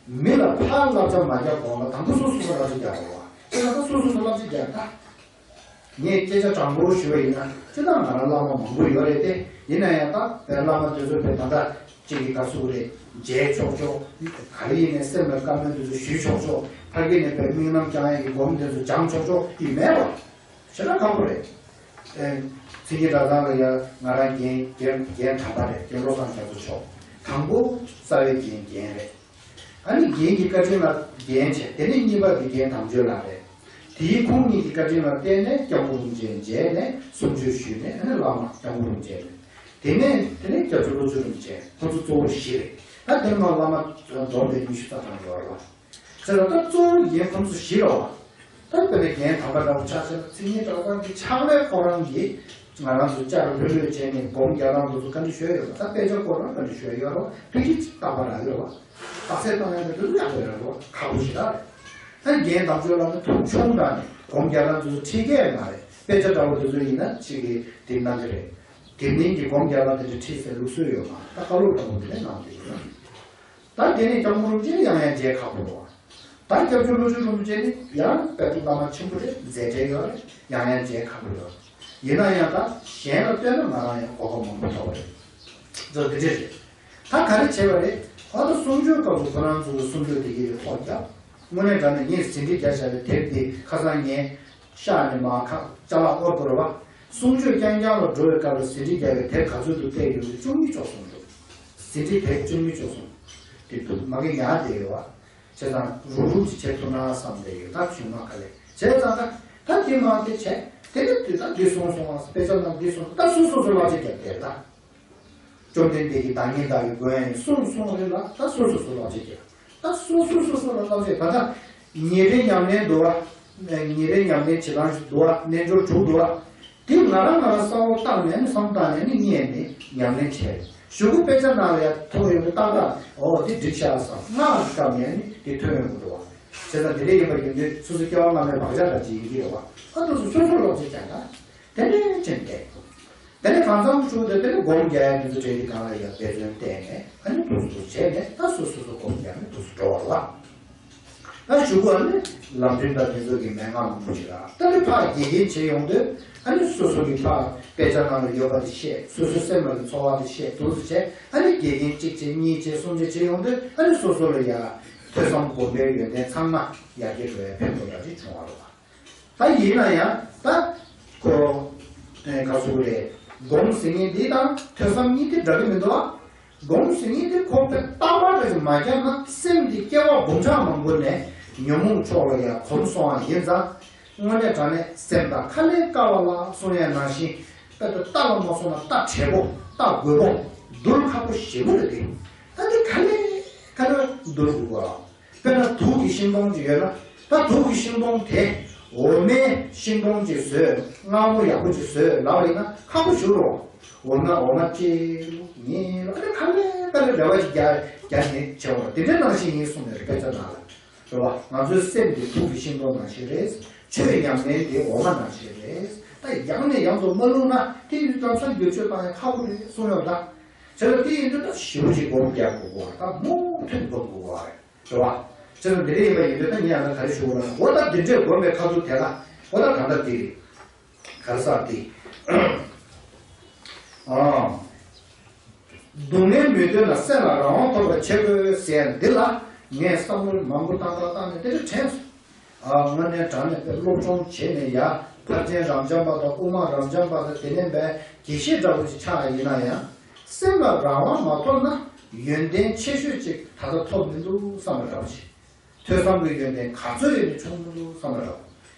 མི་ལ་ཕར་བསླབ་བྱ་མ་རྒྱག་གོང་ལ་དང་པོ་སོ་སོ་སོ་བསླབ་བྱ་རྒྱག་དགོས་བ། དེ་ལ་ད་སོ་སོ་སོ་བསླབ་བྱ་རྒྱག་ད། ངས་སྐད་ཆ་དྲང་པོ་ཞུ་བ་ཡིན་ན་སྤྱིར་བཏང་ང་རང་བླ་མ་མང་པོ་ཡོད་རེད་དེ། ཡིན་ན་ཡང་ད་བོད་བླ་མ་དེ་ཚོ་བོད་ད་ལྟ་གཅིག་གི་ག་ཚོད་རེད་མཇལ་ཆོག་ཆོག་ག་རེ་ཡིན་ནའི་སེམས་ལ་བཀའ་མོལ་དེ་ཚོ་ཞུས་ཆོག་ཆོག་ཕ་གི་ནས་བོད་དམིགས་རྣམ་བསྐྱང་ཡ་གི་སྒོམ་དེ་ཚོ་སྦྱང་ཆོག་ཆོག་ཡིན་མེད་པ། ཞེ་དྲག་ཁག་པོ་རེད། ཨེ། མཚན་ཉིད་གྲྭ་ཚང་ལ་ཡ་ང་རང་རྒན་རྒན་རྒན་དམ་པ་རེད་རྒན་བློ་བཟང་རྒྱ་མཚོ་མཆོག་དང་པོ་རྩ་བའི་རྒན་རྒན་རེད། ཨ་ནི་རྒན་གྱི་བཀའ་དྲིན་ལ་རྒན་བྱས་དེ་ནས་གཉིས་པ་དེ་རྒན་དམ་ཆོས་ལགས་རེད། དེའི་ཁོང་གཉིས་ཀྱི་བཀའ་དྲིན་ལ་བརྟེན་ནས་སྐྱབས་མགོན་རིན་ཆེན་མཇལ་ནས་གསུང་ཆོས་ཞུས་ནས་ཨ་ནི་བླ་མ་སྐྱབས་མགོན་རིན་ཆེན་རེད། དེ་ནས་དེ་ནས་སྐྱབས་རྗེ་བློ་བཟང་རིན་ཆེན་ཁོང་ཚོ་གཙོ་བོ་བཞི་རེད། ད་དེ་ནང་བླ་མ་བསྡོམས་པས་ཉི་ཤུ་རྩ་གྲངས་ཡོད་རེད་བ། ཟེར་ལ་ད་གཙོ་བོ་རྒན་ཁོང་ཚོ་བཞི་རེད་བ། ད་དཔེར་ན་རྒན་དམ་པ་འདྲ་བོ་ཆ་བཞག་ན་མཚན་ཉིད་གྲྭ་ཚང་གི་ཕྱག་ལས་ཁོ་རང་གིས་ང་རང་ཚོ་བསྐྱར་ལྷོད་ལྷོད་བྱས་ནས་སྒོམ་རྒྱག་སྟངས་དེ་ཚོ་བཀའ་འདྲི་ཞུས་ཡོད་པ་ད་དཔེ་ཆ་སྐོར་ལ་བཀའ་འདྲི་ཞུས་ཡོད་རེད་བ་ཕལ་ཆེར་རྟག་པར་རག་ཡོད་རེད་བ། རྟགས་གསལ་བཏང་ཡག་དེ་ཚོ་ཡག་པོ་ཡོད་རེད་བ་ཁག་པོ་ཞེ་དྲག་རེད། ད་རྒན་དམ་ཆོས་ལགས་ནི་ཐུགས་ཆུང་དྲགས་ནས་སྒོམ་རྒྱག་སྟངས་དེ་ཚོ་ཁྲིད་མཁན་མ་རེད་དཔེ་ཆ་འདྲ་བོ་དེ་ཚོ་ཡིན་ན་ཅིག་གིས་དེ་གནང་གི་རེད། དགེ་བསྙེན་གྱི་སྒོམ་རྒྱག་སྟངས་དེ་འདྲ་ཁྲིད་ཟེར་ལུགས་སྲོལ་ཡོད་མ་རེད་ད་བཀའ་སློབ་འདྲ་བོ་དེ་འདྲ་གནང་གི་ཡོད་རེད། ད་དེ་ནས་སྐྱབས་མགོན་རིན་ཆེན་ཡང་ཡང་མཇལ་ཁག་པོ་རེད་བ། ད་སྐྱབས་རྗེ་བློ་ཆོས་རིན་པོ་ཆེ་ནི་ཡང་དཔལ་སྤྲུལ་བླ་མ་ཆེན་པོ་རེད་མཛད་བྲེལ་ཡོད་རེད་ཡང་ཡང་མཇལ་ཁག་པོ་ཡོད། ཡིན་ན་ཡང་ད་གཞན་ལ་ལྟོས་ན་ང་རང་ཡང་གོ་སྐབས་མང་པོ་ཐོབ་པ་རེད། ཛོ་འདི་འདྲ་རེད། ད་ག་རེ་བྱས་པ་རེད། ཨ་ད་གསུང་ཆོས་སྐབས་སུ་ཁོ་རང་ཚོ་གི་གསུང་ཆོས་དེ་གའི་ཐོག་རྒྱབ། དངོས་གནས་དྲང་གནས་ངས་ཟིན་བྲིས་རྒྱག་བཞག་པའི་དེབ་དེ་ཁ་སང་ངས་ཤག་ནས་མར་ཁ་ཅ་ལག་དབོར་དགོས་རེད་བ། གསུང་ཆོས་རྐྱང་རྐྱང་ལ་འགྲོ་བའི་སྐབས་ལ་ཟིན་བྲིས་རྒྱག་པའི་དེབ་ག་ཚོད་འདུག་བལྟས་ཡོང་དུས་བཅུ་གཉིས་བཅུ་གསུམ་འདུག་ཟིན་བྲིས་དེབ་བཅུ་གཉིས་བཅུ་གསུམ། དེ་འདུག་མ་གི་ཉར་བསྡད་ཡོད་བ། བྱས་ཙང་རུབ་རུབ་ཅིག་བྱེད་ཐུབ་ན་བསམ་བསྡད་ཡོད་ད་གཞུག་མ་ག་ལེ་བྱས་ཙང་ད་ད་དེ་མ་དེ་བྱས་དེ་ནས་དེ་ད་འདི་སོང་སོང་བ་དཔེ་ཆ་ནང་འདི་སོང་ད་སོ་སོ་སོ་བསླབ་བྱ་རྒྱབ་བསྡད་ད། བཅོམ་ལྡན་འདས་ཀྱིས་བདག་ཉིད་བདག་གི་མགོན་ཡིན་གསུངས་གསུངས་རེད་ལ་ད་སོ་སོ་སོ་བསླབ་བྱ་རྒྱབ། ད་སོ་སོ་སོ་སོ་ལ་བསླབ་བྱ་ད་ད་ཉིན་རེ་ཉམས་ལེན་འདུག་བ། ཉིན་རེ་ཉམས་ལེན་བྱེད་སྟངས་ཤིག་འདུག་བ་རྣལ་འབྱོར་དྲུག་འདུག་བ། དེ་ང་རང་ང་རང་བསམ་བློ་བཏང་ནས་ནི་བསམ་བཏང་ནས་ནི་རྙེད་ནས་ཉམས་ལེན་བྱས། གཞུག་གུ་དཔེ་ཆ་ནང་ལ་ཡང་མཐོང་ཡོང་དུས་ཏག་ཏག་ཨོ་དེ་འགྲིག་ཤག་བསམ་སྔགས་ཀྱི་སྐབས་ནས་ནི་དེ་ཐོན་ཡོང་གི་འདུག་བ། བྱས་ཙང་དེ་འདྲ་ཡིན་པ་ཡིན་དུས་སོ་སོ་སྐྱེ་བ་སྔ་མའི་བག་ཆགས་ལྟར་གྱི་ཡིན་གྱི་རེད་བ། ཨ་དེ་ཚོ་སོ་སོར་བསླབ་བྱ་རྒྱག་ན། དེ་ནས་ཕྱིན་ཏེ། དེ་ནས་གང་འཚམ་བྱུང་སྟེ་དེ་ནས་སྒོམ་རྒྱག་ཡ་དེ་ཚོ་གྲས་ཀྱི་སྒང་ལ་ཡ་འབད་བརྩོན་བསྟན་ནས་ཨ་ནི་འདུག་སེ་འདུག་བྱས་ནས་ད་སོ་སོ་སོ་སྒོམ་རྒྱག་ནས་འདུག་སེ་འགྲོ་བ་ལ། ད་གཞུག་གུ་ཨ་ནི་ལམ་རིམ་དང་དེ་ཚོ་གི་མན་ངག་མང་པོ་ཞིག་ལ་ད་ནི་ཕར་དགེ་རྒན་བྱེད་ཡོང་དུས་ཨ་ནི་སོ་སོ་གི་ཕར་དཔེ་ཆ་ནང་ལ་ཡོད་པ་དེ་བཤད་སོ་སོའི་སེམས་ལ་གི་ཚོར་བ་དེ་བཤད་འདུག་སེ་བྱས་ཨ་ནི་དགེ་རྒན་གཅིག་བྱས་གཉིས་བྱས་གསུམ་བྱས་བྱེད་ཡོང་དུས་ཨ་ནི་སོ་སོ་ལ་ཡ། ཐོས་བསམ་སྒོམ་པའི་ཡོན་ཏན་ཚང་མ་ཡར་རྒྱས་འགྲོ་བའི་ཕན་ཐོགས་འདྲ་ཅིག་བྱུང་བ་རེད་པ། ད་ཡིན་ན་ཡང་ད་ཁོ་ཨེ་ག་ཟེར་དགོས་རེད། སྒོམ་ཟེར་མཁན་འདི་དང་ཐོས་བསམ་གཉིས་དེ་འདྲ་གི་མི་འདུག་ཨ། སྒོམ་ཟེར་མཁན་དེ་ཁོ་པའི་རྟག་པར་རེ་མ་བརྒྱབ་ན་སེམས་འདི་སྐྱེ་བ་སྒོམ་ཆགས་མང་པོ་ནས་ཉོན་མོངས་ཕྱོགས་ལ་ཡར་གོམས་སོང་བ་ཡིན་ཙང་། དངོས་གནས་དྲང་གནས་སེམས་དང་ཁ་ལས་དཀར་བ་ལ་གསུང་ཡ་ནང་བཞིན་དཔེ་ལྟ་ལ་མ་སོང་ན་ལྟ་བྲེལ་པོ་ལྟ་རྒོད་པོ་འདུལ་ཁག་པོ་ཞེ་པོ་རེད་དེ། ད་འདི་ག་ལེ་ག་ལེ་འདུལ་དགོས་པ། དཔེར་ན་དུག་གི་ཤིང་སྡོང་ཅིག་ཡོད་ན། ད་དུག་གི་ཤིང་སྡོང་དེ་འོ་མའི་ཤིང་སྡོང་ཅིག་བཟོས། མངར་མོ་ཡག་པོ་ཅིག་བཟོས་ལབ་པ་ཡིན་ན་ཁག་པོ་ཞིག་རེད། འོ་མ་འོ་མ་ཅིག་ཉིད་ལ་ཨ་ནི་ག་ལེ་ག་ལེ་རེ་བ་ཅིག་རྒྱག་རྒྱག་ནས་བྱས་པ་དེ་འདྲའི་ནང་བཞིན་ཡིན་གསུངས་ནས་རེད། དཔེ་ཆ་ནང་ལ་རེད་བ། ང་ཚོའི་སེམས་དེ་དུག་གི་ཤིང་སྡོང་ནང་བཞིན་རེད། ཆོས་ཉམས་ལེན་དེ་འོ་མ་ནང་བཞིན་རེད། ད་ཡང་ནས་ཡང་དུ་མ་བླུགས་ན་དེ་ཡི་ལམ་སང་བསྒྱུར་བཅོས་བཏང་ཡ་ཁག་པོ་རེད་གསུངས་ཡོད་ད། བྱས་ཙང་དེ་ཡིན་དུས་ད་ཞེ་པོ་ཅིག་སྒོམ་རྒྱག་དགོས་པ་ད་མུ་མཐུད་སྒོམ་དགོས་པ་རེད། རེད་བ། བྱས་ཙང་འདི་འདྲ་ཡིན་པ་ཡིན་དུས་ད་ངས་ཡང་ན་ག་རེ་ཞུ་དགོས་ལབ་ན། འོ་ད་འདི་འདྲས་སྒོམ་པའི་ཁ་ཐུག་དེ་ལ་འོ་ད་གང་ལྟར་འདི་རེད། ག་རེ་ཟེར་འདི། ཨང་། སྡུག་བསྔལ་མི་འདོད་ན་སེམས་ལ་རང་དབང་ཐོབ་པར་བྱེད་དགོས་ཟེར་འདི་ལ་ངས་བསམ་བློ་མང་པོ་བཏང་བཏང་བཏང་ནས་དེ་འདྲ་དྲན་སོང་། ཨ་དངོས་གནས་དྲང་གནས་དཔེ་སློབ་སྦྱོང་བྱས་ནས་ཡ་ཕར་ཕྱིན་རབ་འབྱམས་པ་དང་དབུ་མ་རབ་འབྱམས་པ་དང་དེ་ནས་བས་དགེ་བཤེས་འདྲ་པོ་ཅིག་ཆགས་ཡིན་ན་ཡང་། སེམས་ལ་རང་དབང་མ་ཐོབ་ན་ཡོན་ཏན་ཆེ་ཤོས་ཅིག་ད་ལྟ་ཐོབ་མི་འདུག་བསམ་པ་འདྲ་པོ་ཅིག་ཐོས་བསམ་གྱི་ཡོན་ཏན་ག་ཚོད་ཡོད་ནས་བྱུང་མི་འདུག་བསམ་པ་འདྲ་པོ།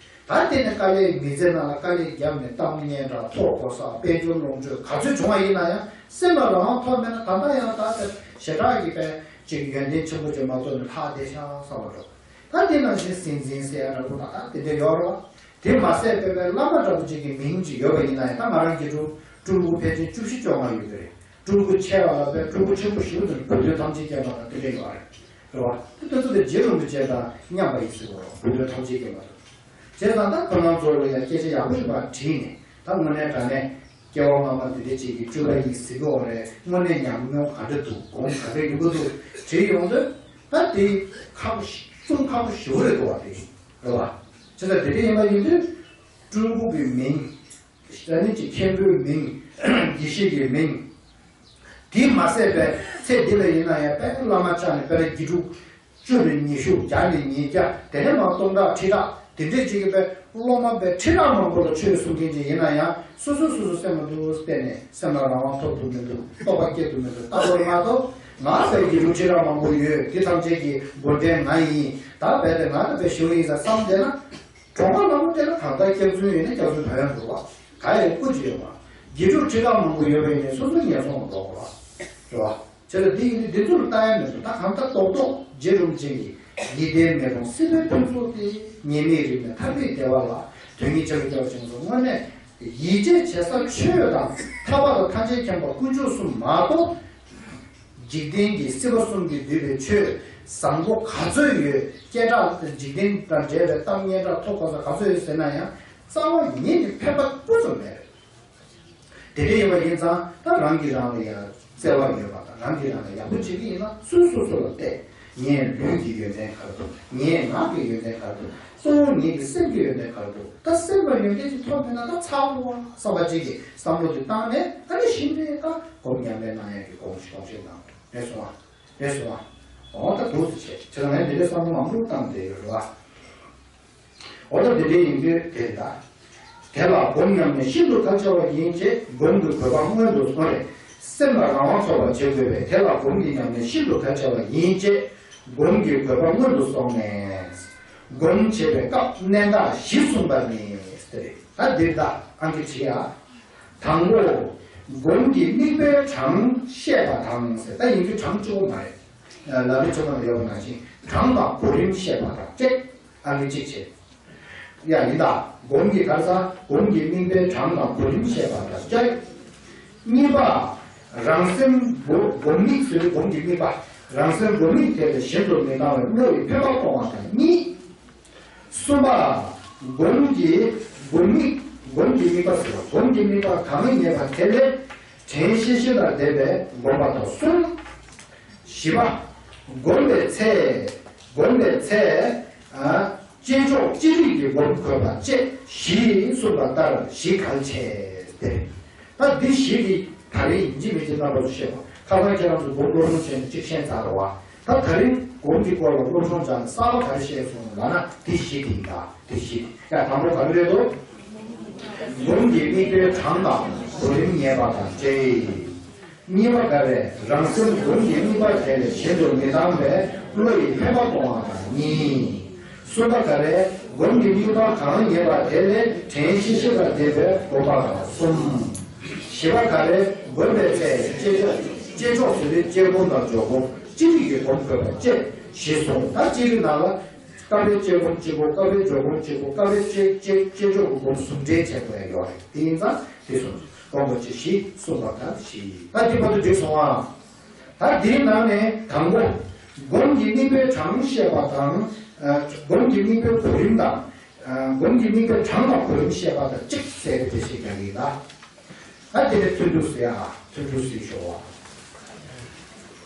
ད་དེ་ནས་དཀའ་ལས་མི་ཚེ་ནང་ལ་དཀའ་ལས་བརྒྱབ་ནས་གཏམ་སྙན་གྲགས་ཐོབ་གོ་ས་དཔལ་འབྱོར་ལོངས་སྤྱོད་ག་ཚོད་བྱུང་བ་ཡིན་ན་ཡང་སེམས་ལ་རང་དབང་ཐོབ་མེད་ན་ད་ལྟ་ཡང་ད་ལྟ་ཞེ་དྲག་གི་དཔེ་ཅིག་ཡོན་ཏན་ཆེན་པོ་ཅིག་མ་ཐོབ་ནས་ལྷག་བསྡད་ཤག་བསམ་པ་འདྲ་པོ། ད་དེ་ནང་བཞིན་སྲིད་འཛིན་ཟེར་ཡ་འདྲ་པོ་ད་ད་དེ་འདྲ་ཡོད་རེད་བ། དེ་མ་ཟད་དཔེ་དཔེ་བླ་མ་འདྲ་པོ་ཅིག་གི་མིང་ཅིག་ཡོད་པ་ཡིན་ན་ཡང་ད་ང་རང་དགེ་ཕྲུག་སྤྲུལ་སྐུ་ཕལ་ཆེར་བཅུ་བཞི་བཅོ་ལྔ་ཡོད་ཀྱི་རེད། སྤྲུལ་སྐུ་ཆེ་བ་ལ་དཔེ་སྤྲུལ་སྐུ་ཆེན་པོ་ཞིག་དང་བུ་སྟོན་ཐམས་ཅད་མཁྱེན་པ་དང་དེ་འདྲ་ཡོད་རེད། རེད་བ། དེ་དེ་ཚོ་དེ་རྗེ་རིན་པོ་ཆེ་དང་མཉམ་པ་ཡིན་ཟེར་བ་རེད། བུ་སྟོན་ཐམས་ཅད་མཁྱེན་པ་དང་། བྱས་ཙང་ད་ཁོ་རང་ཚོ་ལ་ཡང་སྐད་ཆ་ཡག་པོ་ཞིག་ཕར་དྲིས་ནས་ད་དངོས་གནས་དྲང་གནས་སྐྱེ་བ་སྔ་མ་འདི་འདྲ་ཅིག་གི་སྤྲུལ་པ་ཡིན་ཟེར་གྱི་ཡོད་རེད། དངོས་གནས་ཉམས་མྱོང་ག་འདྲ་འདུག་གོང་ག་འདྲ་ཡོང་གི་འདུག་དྲིས་ཡོང་དུས་ད་དེ་ཁག་པོ་ཞིག་གསུང་ཁག་པོ་ཞེ་པོ་རེད་འདུག་བ། དེ་རེད་བ། བྱས་ཙང་དེ་འདྲ་ཡིན་པ་ཡིན་དུས་སྤྲུལ་སྐུ་གི་མིང་། ད་ནི་ཅིག་མཁན་པོའི་མིང་། དགེ་བཤེས་ཀྱི་མིང་། དེ་མ་ཟད་པའི་ཚེ་འདི་ལ་ཡིན་ན་ཡང་དཔེ་བླ་མ་ཆགས་ནས་དཔེ་ར་དགེ་ཕྲུག་བཅུ་ནས་ཉི་ཤུ་བརྒྱ་ནས་ཉིས་བརྒྱ་དེ་ནས་མར་སྟོང་ཕྲག་ཁྲི་ཕྲག་དེ་འདྲས་ཅིག་གི་དཔེ་སློབ་མ་དཔེ་ཁྲི་ཕྲག་མང་པོ་ལ་ཆོས་གསུང་མཁན་ཅིག་ཡིན་ན་ཡང་སོ་སོ་སོ་སོ་སེམས་ལ་འདུག་བལྟས་ནས་སེམས་ལ་རང་དབང་ཐོབ་ཐུབ་མི་འདུག་རྟོགས་པ་སྐྱེ་ཐུབ་མི་འདུག་ལྟ་བུར་མ་གཏོགས་ང་དཔེ་དགེ་ཕྲུག་ཁྲི་ཕྲག་མང་པོ་ཡོད། དེ་ཐམས་ཅད་ཀྱི་འགོ་འདྲེན་ང་ཡིན། ད་དཔེ་དེ་ང་ད་དཔེ་ཞུ་ཡིན་ཟེར་བསམ་བསྡད་ན། གྲོང་པ་ལ་མོ་དེ་ལ་གང་ལྟར་སྐྱག་རྫུན་ཡོད་ན་སྐྱག་རྫུན་ཕན་ཡོན་འདུག་བ། ག་ཡོད་སྐུ་ཅི་ཡོད་མ། དགེ་ཕྲུག་ཁྲི་ཕྲག་མང་པོ་ཡོད་པ་ཡིན་ནའི་སོ་སོ་ངན་སོང་ལ་འགྲོ་དགོས་བ། རེད་བ། བྱས་ཙང་འདི་ཡིན་དུས་འདི་ཚོ་ལ་ལྟ་ཡ་མེད་འདུག་ད་གང་ལྟར་རྡོག་རྡོག་རྗེ་རིན་པོ་ཆེ་གི་ཡིད་བརྟན་མེ་དཔུང་སྲིད་པའི་ཕུན་ཚོགས་ཏེ། ཉེས་དམིགས་རིག་ནས་ཐར་པའི་བདེ་བ་ལ། དོན་གཉིས་ཆ་ལུགས་སྐྱེ་བ་ཅན་ཚོ་དངོས་གནས་ཡིད་ཆེས་བྱེད་ས་ཆོས་དང་ཐར་པ་དང་ཐམས་ཅད་མཁྱེན་པ་དཀོན་མཆོག་གསུམ་མ་གཏོགས། འཇིག་རྟེན་གྱི་སྲིད་པ་གསུམ་གྱིས་བསྡུས་པའི་ཆོས་བཟང་པོ་ག་ཚོད་ཡོད། སྐད་གྲགས་འཇིག་རྟེན་དང་འབྲེལ་བའི་གཏམ་སྙན་གྲགས་ཐོབ་གོ་ས་ག་ཚོད་ཡོད་ཟེར་ན་ཡང་རྩ་བ་ཉིད་ནས་ཕན་པ་སྤུ་ཙམ་མེད། དེ་འདྲ་ཡིན་པ་ཡིན་ཙང་ད་རང་གིས་རང་ལ་ཡང་བརྩེ་བ་ཡོད་པ་དང་རང་གིས་རང་ལ་ཡག་པོ་བྱེད་ཀྱི་ཡིན་ན་སུས་སོ་སོ་ལ་བལྟས། ངའི་ལུས་ཀྱི་ཡོན་ཏན་ག་རེ་འདུག་ངའི་ངག་གི་ཡོན་ཏན་ག་རེ་འདུག་གཙོ་བོ་ངེད་ཀྱི་སེམས་ཀྱི་ཡོན་ཏན་ག་རེ་འདུག་ད་སེམས་ལ་ཡོན་ཏན་ཅིག་ཐོབ་མེད་ན་ད་ཚར་བ་བསམ་པ་ཅིག་གིས་བསམ་བློ་དེ་བཏང་ནས་ཨ་ནི་གཞི་ནས་ད་སྒོམ་ཉམས་ལེན་གནང་ཡག་གི་དགོངས་གཞི་དགོངས་བཞེས་གནང་། རེད་སོང་ཨ། རེད་སོང་ཨ། འོ་ད་འདུག་སེ་བྱས་བྱས་ཙང་ངས་འདི་འདྲའི་བསམ་བློ་མང་པོ་བཏང་བསྡད་ཡོད་རེད་བ། འོ་ད་འདི་འདྲའི་ཡིན་དུས་དེ་ལ། དེ་ལ་སྒོམ་ཉམས་ལེན་ཤིན་ཏུ་གལ་ཆེ་བ་ཡིན་ཅེས་སྒོམ་གྱི་དགོས་པ་སྔོན་དུ་སོང་རེད། སེམས་ལ་རང་དབང་ཐོབ་པར་བྱེད་དགོས་པས་དེ་ལ་སྒོམ་གྱི་ཉམས་ལེན་ཤིན་ཏུ་གལ་ཆེ་བ་ཡིན་ཅེས་སྒོམ་གྱི་དགོས་པ་སྔོན་དུ་སོང་ནས། སྒོམ་བྱེད་པའི་སྐབས་གནད་འགག་བཞི་གསུངས་པ་ནི་དེ་རེད། ད་འདིར་ད་ཨང་ཀི་བྲིས་ཡ། དང་པོ། སྒོམ་གྱི་དམིགས་པའི་གྲངས་བཤད་པ་དང་ཟེར། ད་ཡིན་རྒྱུ་གྲངས་གཅིག་པོ་མ་རེད། ལམ་རིམ་ཆེན་མོ་ལ་ཡོད་པ་ནང་བཞིན་གྲངས་དང་གོ་རིམ་བཤད་པ་དང་བཅས། ཨ་ནི་གཅིག་བྱས། ཡ་ཡིན་ད། སྒོམ་གྱི་ག་རེ་ཟ། སྒོམ་གྱི་དམིགས་པའི་གྲངས་དང་གོ་རིམ་བཤད་པ་དང་བཅས། གཉིས་པ། རང་སེམས་སྒོ་སྒོམ་དམིགས་ཟེར་བའི་སྒོམ་གྱི་དམིགས་པ། རང་སེམས་སྒོམ་དམིགས་དེ་ལས་གཞན་དུ་མི་སྣང་བའི་བློ་ཡི་འཕེན་པ་སྤོང་བ་དང་གཉིས། གསུམ་པ། སྒོམ་གྱི་སྒོམ་དམིགས། སྒོམ་གྱི་དམིགས་པ་ཟེར་བ། སྒོམ་གྱི་དམིགས་པ་གང་རྙེད་པ་དེ་ལས་དྲན་ཤེས་བཞིན་དང་ལྡན་པའི་སྒོམ་པ་དང་གསུམ། བཞི་པ། སྒོམ་པའི་ཚེ། སྒོམ་པའི་ཚེ། ཨ། བསྐྱེད་ཆོག་ཅི་རིགས་ཀྱི་སྒོམ་དགོས་པ་བཅས་བཞི་གསུངས་པ་ལྟར་བཞི་གལ་ཆེ་སྟེ། ད་འདི་བཞི་འདི་ད་རེས་ཡིན་གཅིག་མིན་གཅིག་རྣམ་པ་ཚོ་ཤེས་པ། ཁ་སང་ཁྱེད་རང་ཚོ་སྒོམ་སློབ་སྦྱོང་བྱས་ནས་གཅིག་ཤེས་ཚར་རེད་བ། ད་ད་རེས་ སྒོམ་གྱི་སྐོར་ལ་སློབ་སྦྱོང་སྦྱངས་ནས་གསར་པ་ག་རེ་བཤད་སོང་ལབ་ན་དེ་བཞི་དེ་ཡིན་ད། དེ་བཞི་དེ། ཡ་དང་པོ་ག་རེ་རེད་དོ། སྒོམ་གྱི་དམིགས་པའི་གྲངས་དང་གོ་རིམ་ངེས་པ་དང་བཅས། གཉིས་པ་ག་རེ། རང་སེམས་སྒོམ་གྱི་དམིགས་པ་དེ་ལས་གཞན་དུ་མི་ལྡང་བས་བློ་ཡི་འཕེན་པ་གཏོང་བ་དང་གཉིས། གསུམ་པ་ག་རེ། སྒོམ་གྱི་དམིགས་པ་གང་ངེས་པ་དེ་ལས་དྲན་ཤེས་ཤེས་པ་ལྡན་པའི་སྒོམ་པ་དང་གསུམ། བཞི་པ་ག་རེ། སྒོམ་པའི་ཚེ་བསྐྱེད་ཆོག་བསྐྱེད་ཆོག་ཟེར་དུས་བསྐྱེད་སྒོམ་དང་འཇུག་སྒོམ་སྤྱི་ལུས་ཀྱི་སྒོམ་དགོས་པ་བཅས་བཞི་གསུངས། ད་སྤྱི་ལུས་ནང་ལ་སྐབས་རེ་བསྐྱེད་སྒོམ་གཅིག་པོ། སྐབས་རེ་འཇུག་སྒོམ་གཅིག་པོ། སྐབས་རེ་བསྐྱེད་བསྐྱེད་བསྐྱེད་ཆོག་གི་སྒོམ་ཟུང་འབྲེལ་བྱེད་དགོས་ཡ་ཡོད་རེད། དེ་ཡིན་ཙང་དེ་གསུངས། སྒོམ་པ་བཅས་བཞི་གསུངས་པ་ལྟར་བཞི། ད་འདི་བར་དུ་འགྲིག་སོང་ཨ། ད་འདིའི་ནང་ནས་དང་པོ། སྒོམ་གྱི་དམིགས་པའི་གྲངས་བཤད་པ་དང་། ཨ། སྒོམ་གྱི་དམིགས་པའི་གོ་རིམ་དང་། ཨ། སྒོམ་གྱི་དམིགས་པའི་གྲངས་དང་གོ་རིམ་བཤད་པ་དང་གཅིག་ཟེར་ཏེ་དེ་བཤད་ཀྱང་ཡིན་ད། ད་དེ་ནས་ཐུན་དྲུག་ཟེར་ཨ། ཐུན་དྲུག་ཟེར་ཞོག་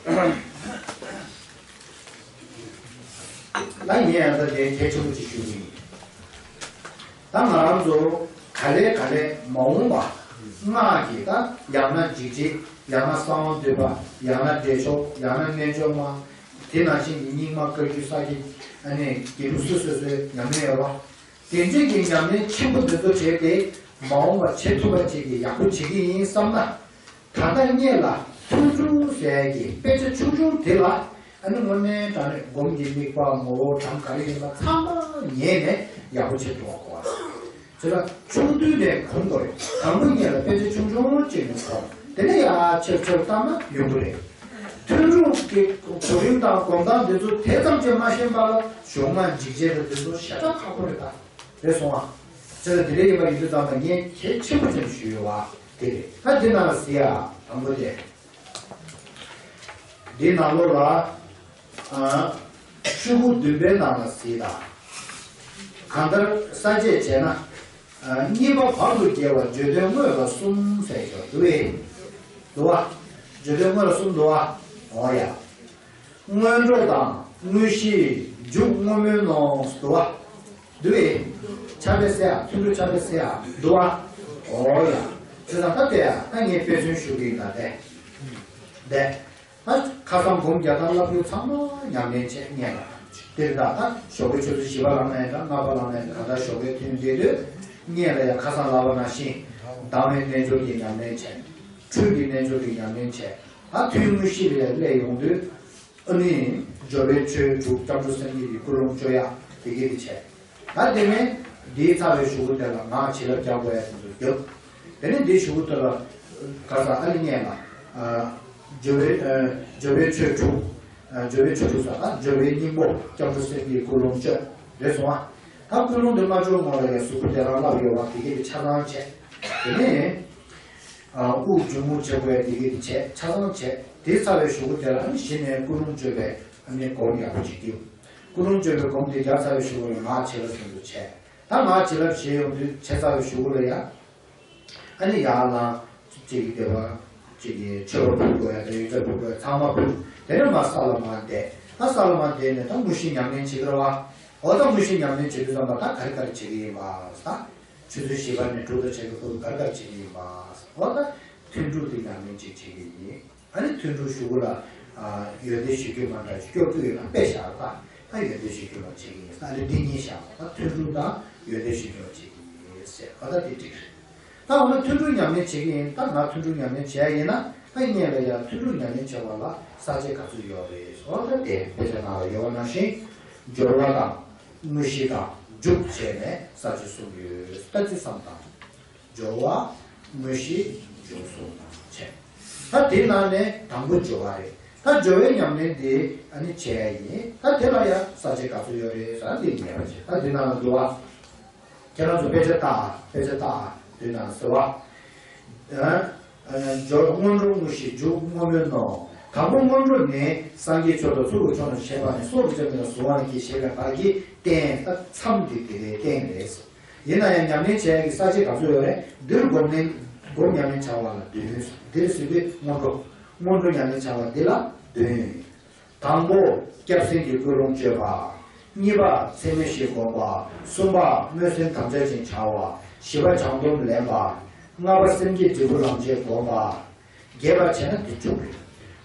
ཨ། ད་ངས་ཡང་ད་དེ་གལ་ཆེན་པོ་ཅིག་ཞུ་གི་ཡིན། ད་ང་རང་ཚོ་ག་ལེ་ག་ལེ་མ་འོངས་པ་སྔགས་ཀྱི་ད་ཡང་ན་འཇིགས་བྱེད། ཡང་ན་གསང་བ་འདུས་པ། ཡང་ན་བདེ་མཆོག། ཡང་ན་རྣལ་འབྱོར་མ། དེ་ནང་བཞིན་གྱི་སྙིགས་མ་བཀའ་བརྒྱུད་ས་དགེ་ཨ་ནི་དགེ་ལུགས་སོ་སོ་སོའི་ཉམས་ལེན་ཡོད་པ། དེ་འདྲའི་གི་ཉམས་ལེན་ཆེན་པོ་འདི་ཚོ་བྱས་ཏེ་མ་འོངས་པ་བྱེད་ཐུབ་པ་ཅིག་གི་ཡག་པོ་བྱེད་ཀྱི་ཡིན་བསམ་ན། ད་ལྟ་སྔོན་ལ་ཐུན་དྲུག་ཟེར་གྱི་དཔེ་ཆ་ཆུང་ཆུང་དེ་ལ་ཨ་ནི་དངོས་གནས་དྲང་གནས་སྒོམ་གྱི་དམིགས་པ་ངོ་བོ་གྲངས་ག་རེ་ཡིན་པ་ཚང་མ་ངེས་ནས་ཡག་པོ་བྱེད་ཐུབ་པ་དགོས་པ་རེད། བྱས་ཙང་ཆུང་དུས་ནས་གོམས་དགོས་རེད། དང་པོ་སྔོན་ལ་དཔེ་ཆ་ཆུང་ཆུང་ཅིག་ནས་གོམས། དེ་ནས་ཡར་ཆེར་ཆེར་བཏང་ན་ཡོང་གི་རེད། ཐུན་དྲུག་གི་གོ་རིམ་དང་སྒོམ་སྟངས་འདི་ཚོ་དེ་ཙམ་གྱིས་མ་ཤེས་པ་ལ་གཞུང་མ་འཇིགས་བྱེད་དང་འདི་ཚོ་ཞེ་དྲག་ཁག་པོ་རེད་ད། རེད་སོང་ཨ། བྱས་ཙང་དེ་འདྲ་ཡིན་པ་ཡིན་དུས་ཙམ་པ་ངས་གལ་ཆེན་པོ་ཅན་ཞུས་ཡོད་པ་དེ་རེད། ད་འདི་ནང་ལ་གཟིགས་ཨ། དང་པོ་དེ། འདི་ནང་ལོགས་ལ། ཨ། ཤོག་གུ་བདུན་པའི་ནང་ལ་གཟིགས་དང་། གང་ལྟར་ས་བཅད་བྱས་ན། ཨ། གཉིས་པ་བར་དུ་རྒྱས་པ་བརྗོད་དོན་དངོས་ལ་གསུམ་ཟེར་ཞོག་འདུག་བས། འདུག་བ། བརྗོད་དོན་དངོས་ལ་གསུམ་འདུག་བ། འོ་ཡ། སྔོན་འགྲོ་དང་དངོས་གཞི་མཇུག་བསྔོ་སྨོན་ནོ་འདུག་བ། འདུག་བས། ཕྱག་དཔེ་གསལ་ཡ། ཐུན་དྲུག་ཕྱག་དཔེ་གསལ་ཡ་འདུག་བ། འོ་ཡ། བྱས་ཙང་ད་དེ་ཡ་ད་ངས་དཔེ་མཚོན་ཞུ་གི་ཡིན་ད་དེ། དེ། ད་ཁ་སང་སྒོམ་རྒྱག་སྟངས་བསླབ་རྒྱུ་ཚང་མ་ཉམས་ལེན་བྱས་སྔོན་ལ། དེ་ད་ད་ཞོགས་པའི་ཆུ་ཚོད་བཞི་པ་ལངས་ནའི་འདྲ། ལྔ་པ་ལངས་ནའི་འདྲ། གང་ལྟར་ཞོགས་པའི་ཐུན་བསྡད་དུས་སྔོན་ལ་ཡ་ཁ་སང་ལབ་པ་ནང་བཞིན་དྭངས་མའི་རྣལ་འབྱོར་གྱི་ཉམས་ལེན་བྱས། འཕྲུལ་གྱི་རྣལ་འབྱོར་གྱི་ཉམས་ལེན་བྱས། ད་ཐུན་དངོས་གཞི་ལ་ཡ་སླེབས་ཡོང་དུས། ཨ་ནི་སྦྱོར་བའི་ཆོས་དྲུག་སྐྱབས་འགྲོ་སེམས་བསྐྱེད་ཀྱི་ཀུན་སློང་བཅོ་ཡ་དེ་གས་དེ་བྱས། ད་དེ་ནས་འདིའི་རྩ་བའི་གཞུག་གུ་དེ་ལ་ངག་བྱིན་རླབས་རྒྱག་དགོས་ཡ་དེ་ཚོ་རྒྱབ། དེ་ནས་འདིའི་གཞུག་གུ་དེ་ལ་ག་ས་ཨ་ནི་སྔོན་ལ། ཨ། སྦྱོར་བའི། ཨ། སྦྱོར་བའི་ཆོས་དྲུག་ཨ། སྦྱོར་བའི་ཆོས་དྲུག་ས་ཨ། སྦྱོར་བའི་སྙིང་པོ་སྐྱབས་འགྲོ་སེམས་བསྐྱེད་ཀུན་སློང་བཅོ། རེད་སོང་ཨ། ད་ཀུན་སློང་དེ་མ་བཅོ་སྔོན་ལ་ཡ་གཟུགས་པོ་དེ་རང་བསླབ་ཡོད་པ་དེ་གས་དེ་ཆ་ཚང་བྱས། དེ་ནས། ཨ། དབུགས་འབྱུང་རྔུབ་བྱེད་དགོས་ཡ་དེ་གས་དེ་བྱས། ཆ་ཚང་བྱས། དེ་ཚར་བའི་གཞུག་གུ་དེ་ལ་ཨ་ནི་གཞི་ནས་ཀུན་སློང་བཅོས་པའི་ཨ་ནི་སྒོམ་ཡག་པོ་བྱེད་རྒྱུ། ཀུན་སློང་བཅོས་པའི་སྒོམ་དེ་རྒྱག་ཚར་བའི་གཞུག་གུ་ལ་ངག་བྱིན་རླབས་ཟེར་དུ་བྱས། ད་ངག་བྱིན་རླབས་བྱེད་ཡོང་དུས་བྱས་ཚར་བའི་གཞུག་གུ་ལ་ཡ། ཨ་ནི་ཡར་ལངས། གཅིག་གིས་བཟླས་པ། གཅིག་གིས་མཆོད་པ་ཕུལ་དགོས་ཡ་དང་ཡོན་ཚད་ཕུལ་དགོས་ཡ་ཚང་མ་ཕུལ། དེ་ནས་མར་ས་ལ་མར་བསྡད། ད་ས་ལ་མར་བསྡད་ནས་ད་དངོས་གཞི་ཉམས་ལེན་བྱེད་ཀྱི་རེད་བ། འོ་ད་དངོས་གཞི་ཉམས་ལེན་བྱེད་དུས་ཙམ་པ་ད་ག་རེ་ག་རེ་བྱེད་ཀྱི་ཡིན་པ་ད། ཆུ་ཚོད་བཞི་པ་ནས་དྲུག་ཙམ་བྱེད་ཀྱི་ཕུལ་ག་རེ་ག་རེ་བྱེད་ཀྱི་ཡིན་པ། འོ་ད་ཐུན་དྲུག་དེ་ཉམས་ལེན་གཅིག་བྱེད་ཀྱི་ཡིན། ཨ་ནི་ཐུན་དྲུག་གཞུག་གུ་ལ། ཨ། ཡོན་ཏན་གཞིར་གྱུར་མ་འདྲ་ཞིག་སྐྱོར་རྒྱུ་ཡོད་ན་དཔེ་བཞག་ད། ད་ཡོན་ཏན་གཞིར་གྱུར་མ་བྱེད་ཀྱི་ཡིན། ཨ་ནི་འདི་གཉིས་བཞག་ད། ཐུན་དྲུག་དང་ཡོན་ཏན་གཞིར་གྱུར་མ་བྱེད་ཀྱི་ཡིན་ཟེར། ཨ་ད་དེ་འགྲིག་རེད། ད་འོ་ན་ཐུན་དྲུག་ཉམས་ལེན་བྱེད་ཀྱི་ཡིན། ད་ང་ཐུན་དྲུག་ཉམས་ལེན་བྱེད་ཡ་ཡིན་ན། ད་སྔོན་ལ་ཡ་ཐུན་དྲུག་ཉམས་ལེན་བྱེད་པ་ལ་ས་བཅད་ག་ཚོད་ཡོད་རེད། འོ་ད་དེ་དཔེ་ཆ་ནང་ལ་ཡོད་པ་ནང་བཞིན། སྦྱོར་བ་དང་། དངོས་གཞི་དང་། མཇུག་བྱས་ནས་ས་བཅད་གསུམ་ཡོད། ད་ཅི་བསམ་དང་། སྦྱོར་བ། དངོས་གཞི། མཇུག་གསུམ་བྱས། ད་དེ་ནང་ནས་དང་པོ་སྦྱོར་བ་རེད། ད་སྦྱོར་བའི་ཉམས་ལེན་དེ་ཨ་ནི་བྱས་ཡིན། ད་དེ་ལ་ཡང་ས་བཅད་ག་ཚོད་ཡོད་རེད་ཟེར་ན་འདི་ངེས་པ་བྱས། ད་འདི་ནང་ལ་འདུག་བ། ཁྱེད་རང་ཚོ་དཔེ་ཆ་ལྟ། དཔེ་ཆ་ལྟ། འདི་ནང་ཟེར་བ། ཨ། ཨ། སྦྱོར། སྔོན་འགྲོ། དངོས་གཞི། མཇུག་བསྔོ་སྨོན་ནོ། དང་པོ་སྔོན་འགྲོ་ནི་སངས་རྒྱས་ཆོས་དང་ཚོགས་ཀྱི་མཆོག་རྣམས་བཞེད་པ་ནས། སྲོག་གི་རྩེ་མོ་ནས་གཟུང་བ་ནས་ཞེས་པའི་བར་གྱི་རྟེན། ད་མཚམས་འདི་དེ་ལས་རྟེན་རེད། ཡིན་ན་ཡང་ཉམས་ལེན་བྱེད་ཡག་གི་ས་བཅད་ག་ཚོད་ཡོད་རེད། འདིར་སྒོམ་ལེན། སྒོམ་ཉམས་ལེན་བྱ་བ་ལ་བདུན། འདིར་ཟེར་དུས་སྔོན་འགྲོ། སྔོན་འགྲོ་ཉམས་ལེན་བྱ་བ་འདི་ལ་བདུན། དང་པོ། སྐྱབས་སེམས་ཀྱི་ཀུན་སློང་བཅོས་པ། གཉིས་པ། ཚད་མེད་བཞི་བསྒོམ་པ། གསུམ་པ། སྨོན་སེམས་དམ་བཅའ་ཅན་བྱ་བ། བཞི་པ། བྱང་སྡོམ་ལེན་པ། ལྔ་པ། སེམས་བསྐྱེད་འབྲས་བུ་ལམ་བྱེད་བསྒོམ་པ། རྒྱས་པར་བྱས་ན་དེ་དྲུག་རེད།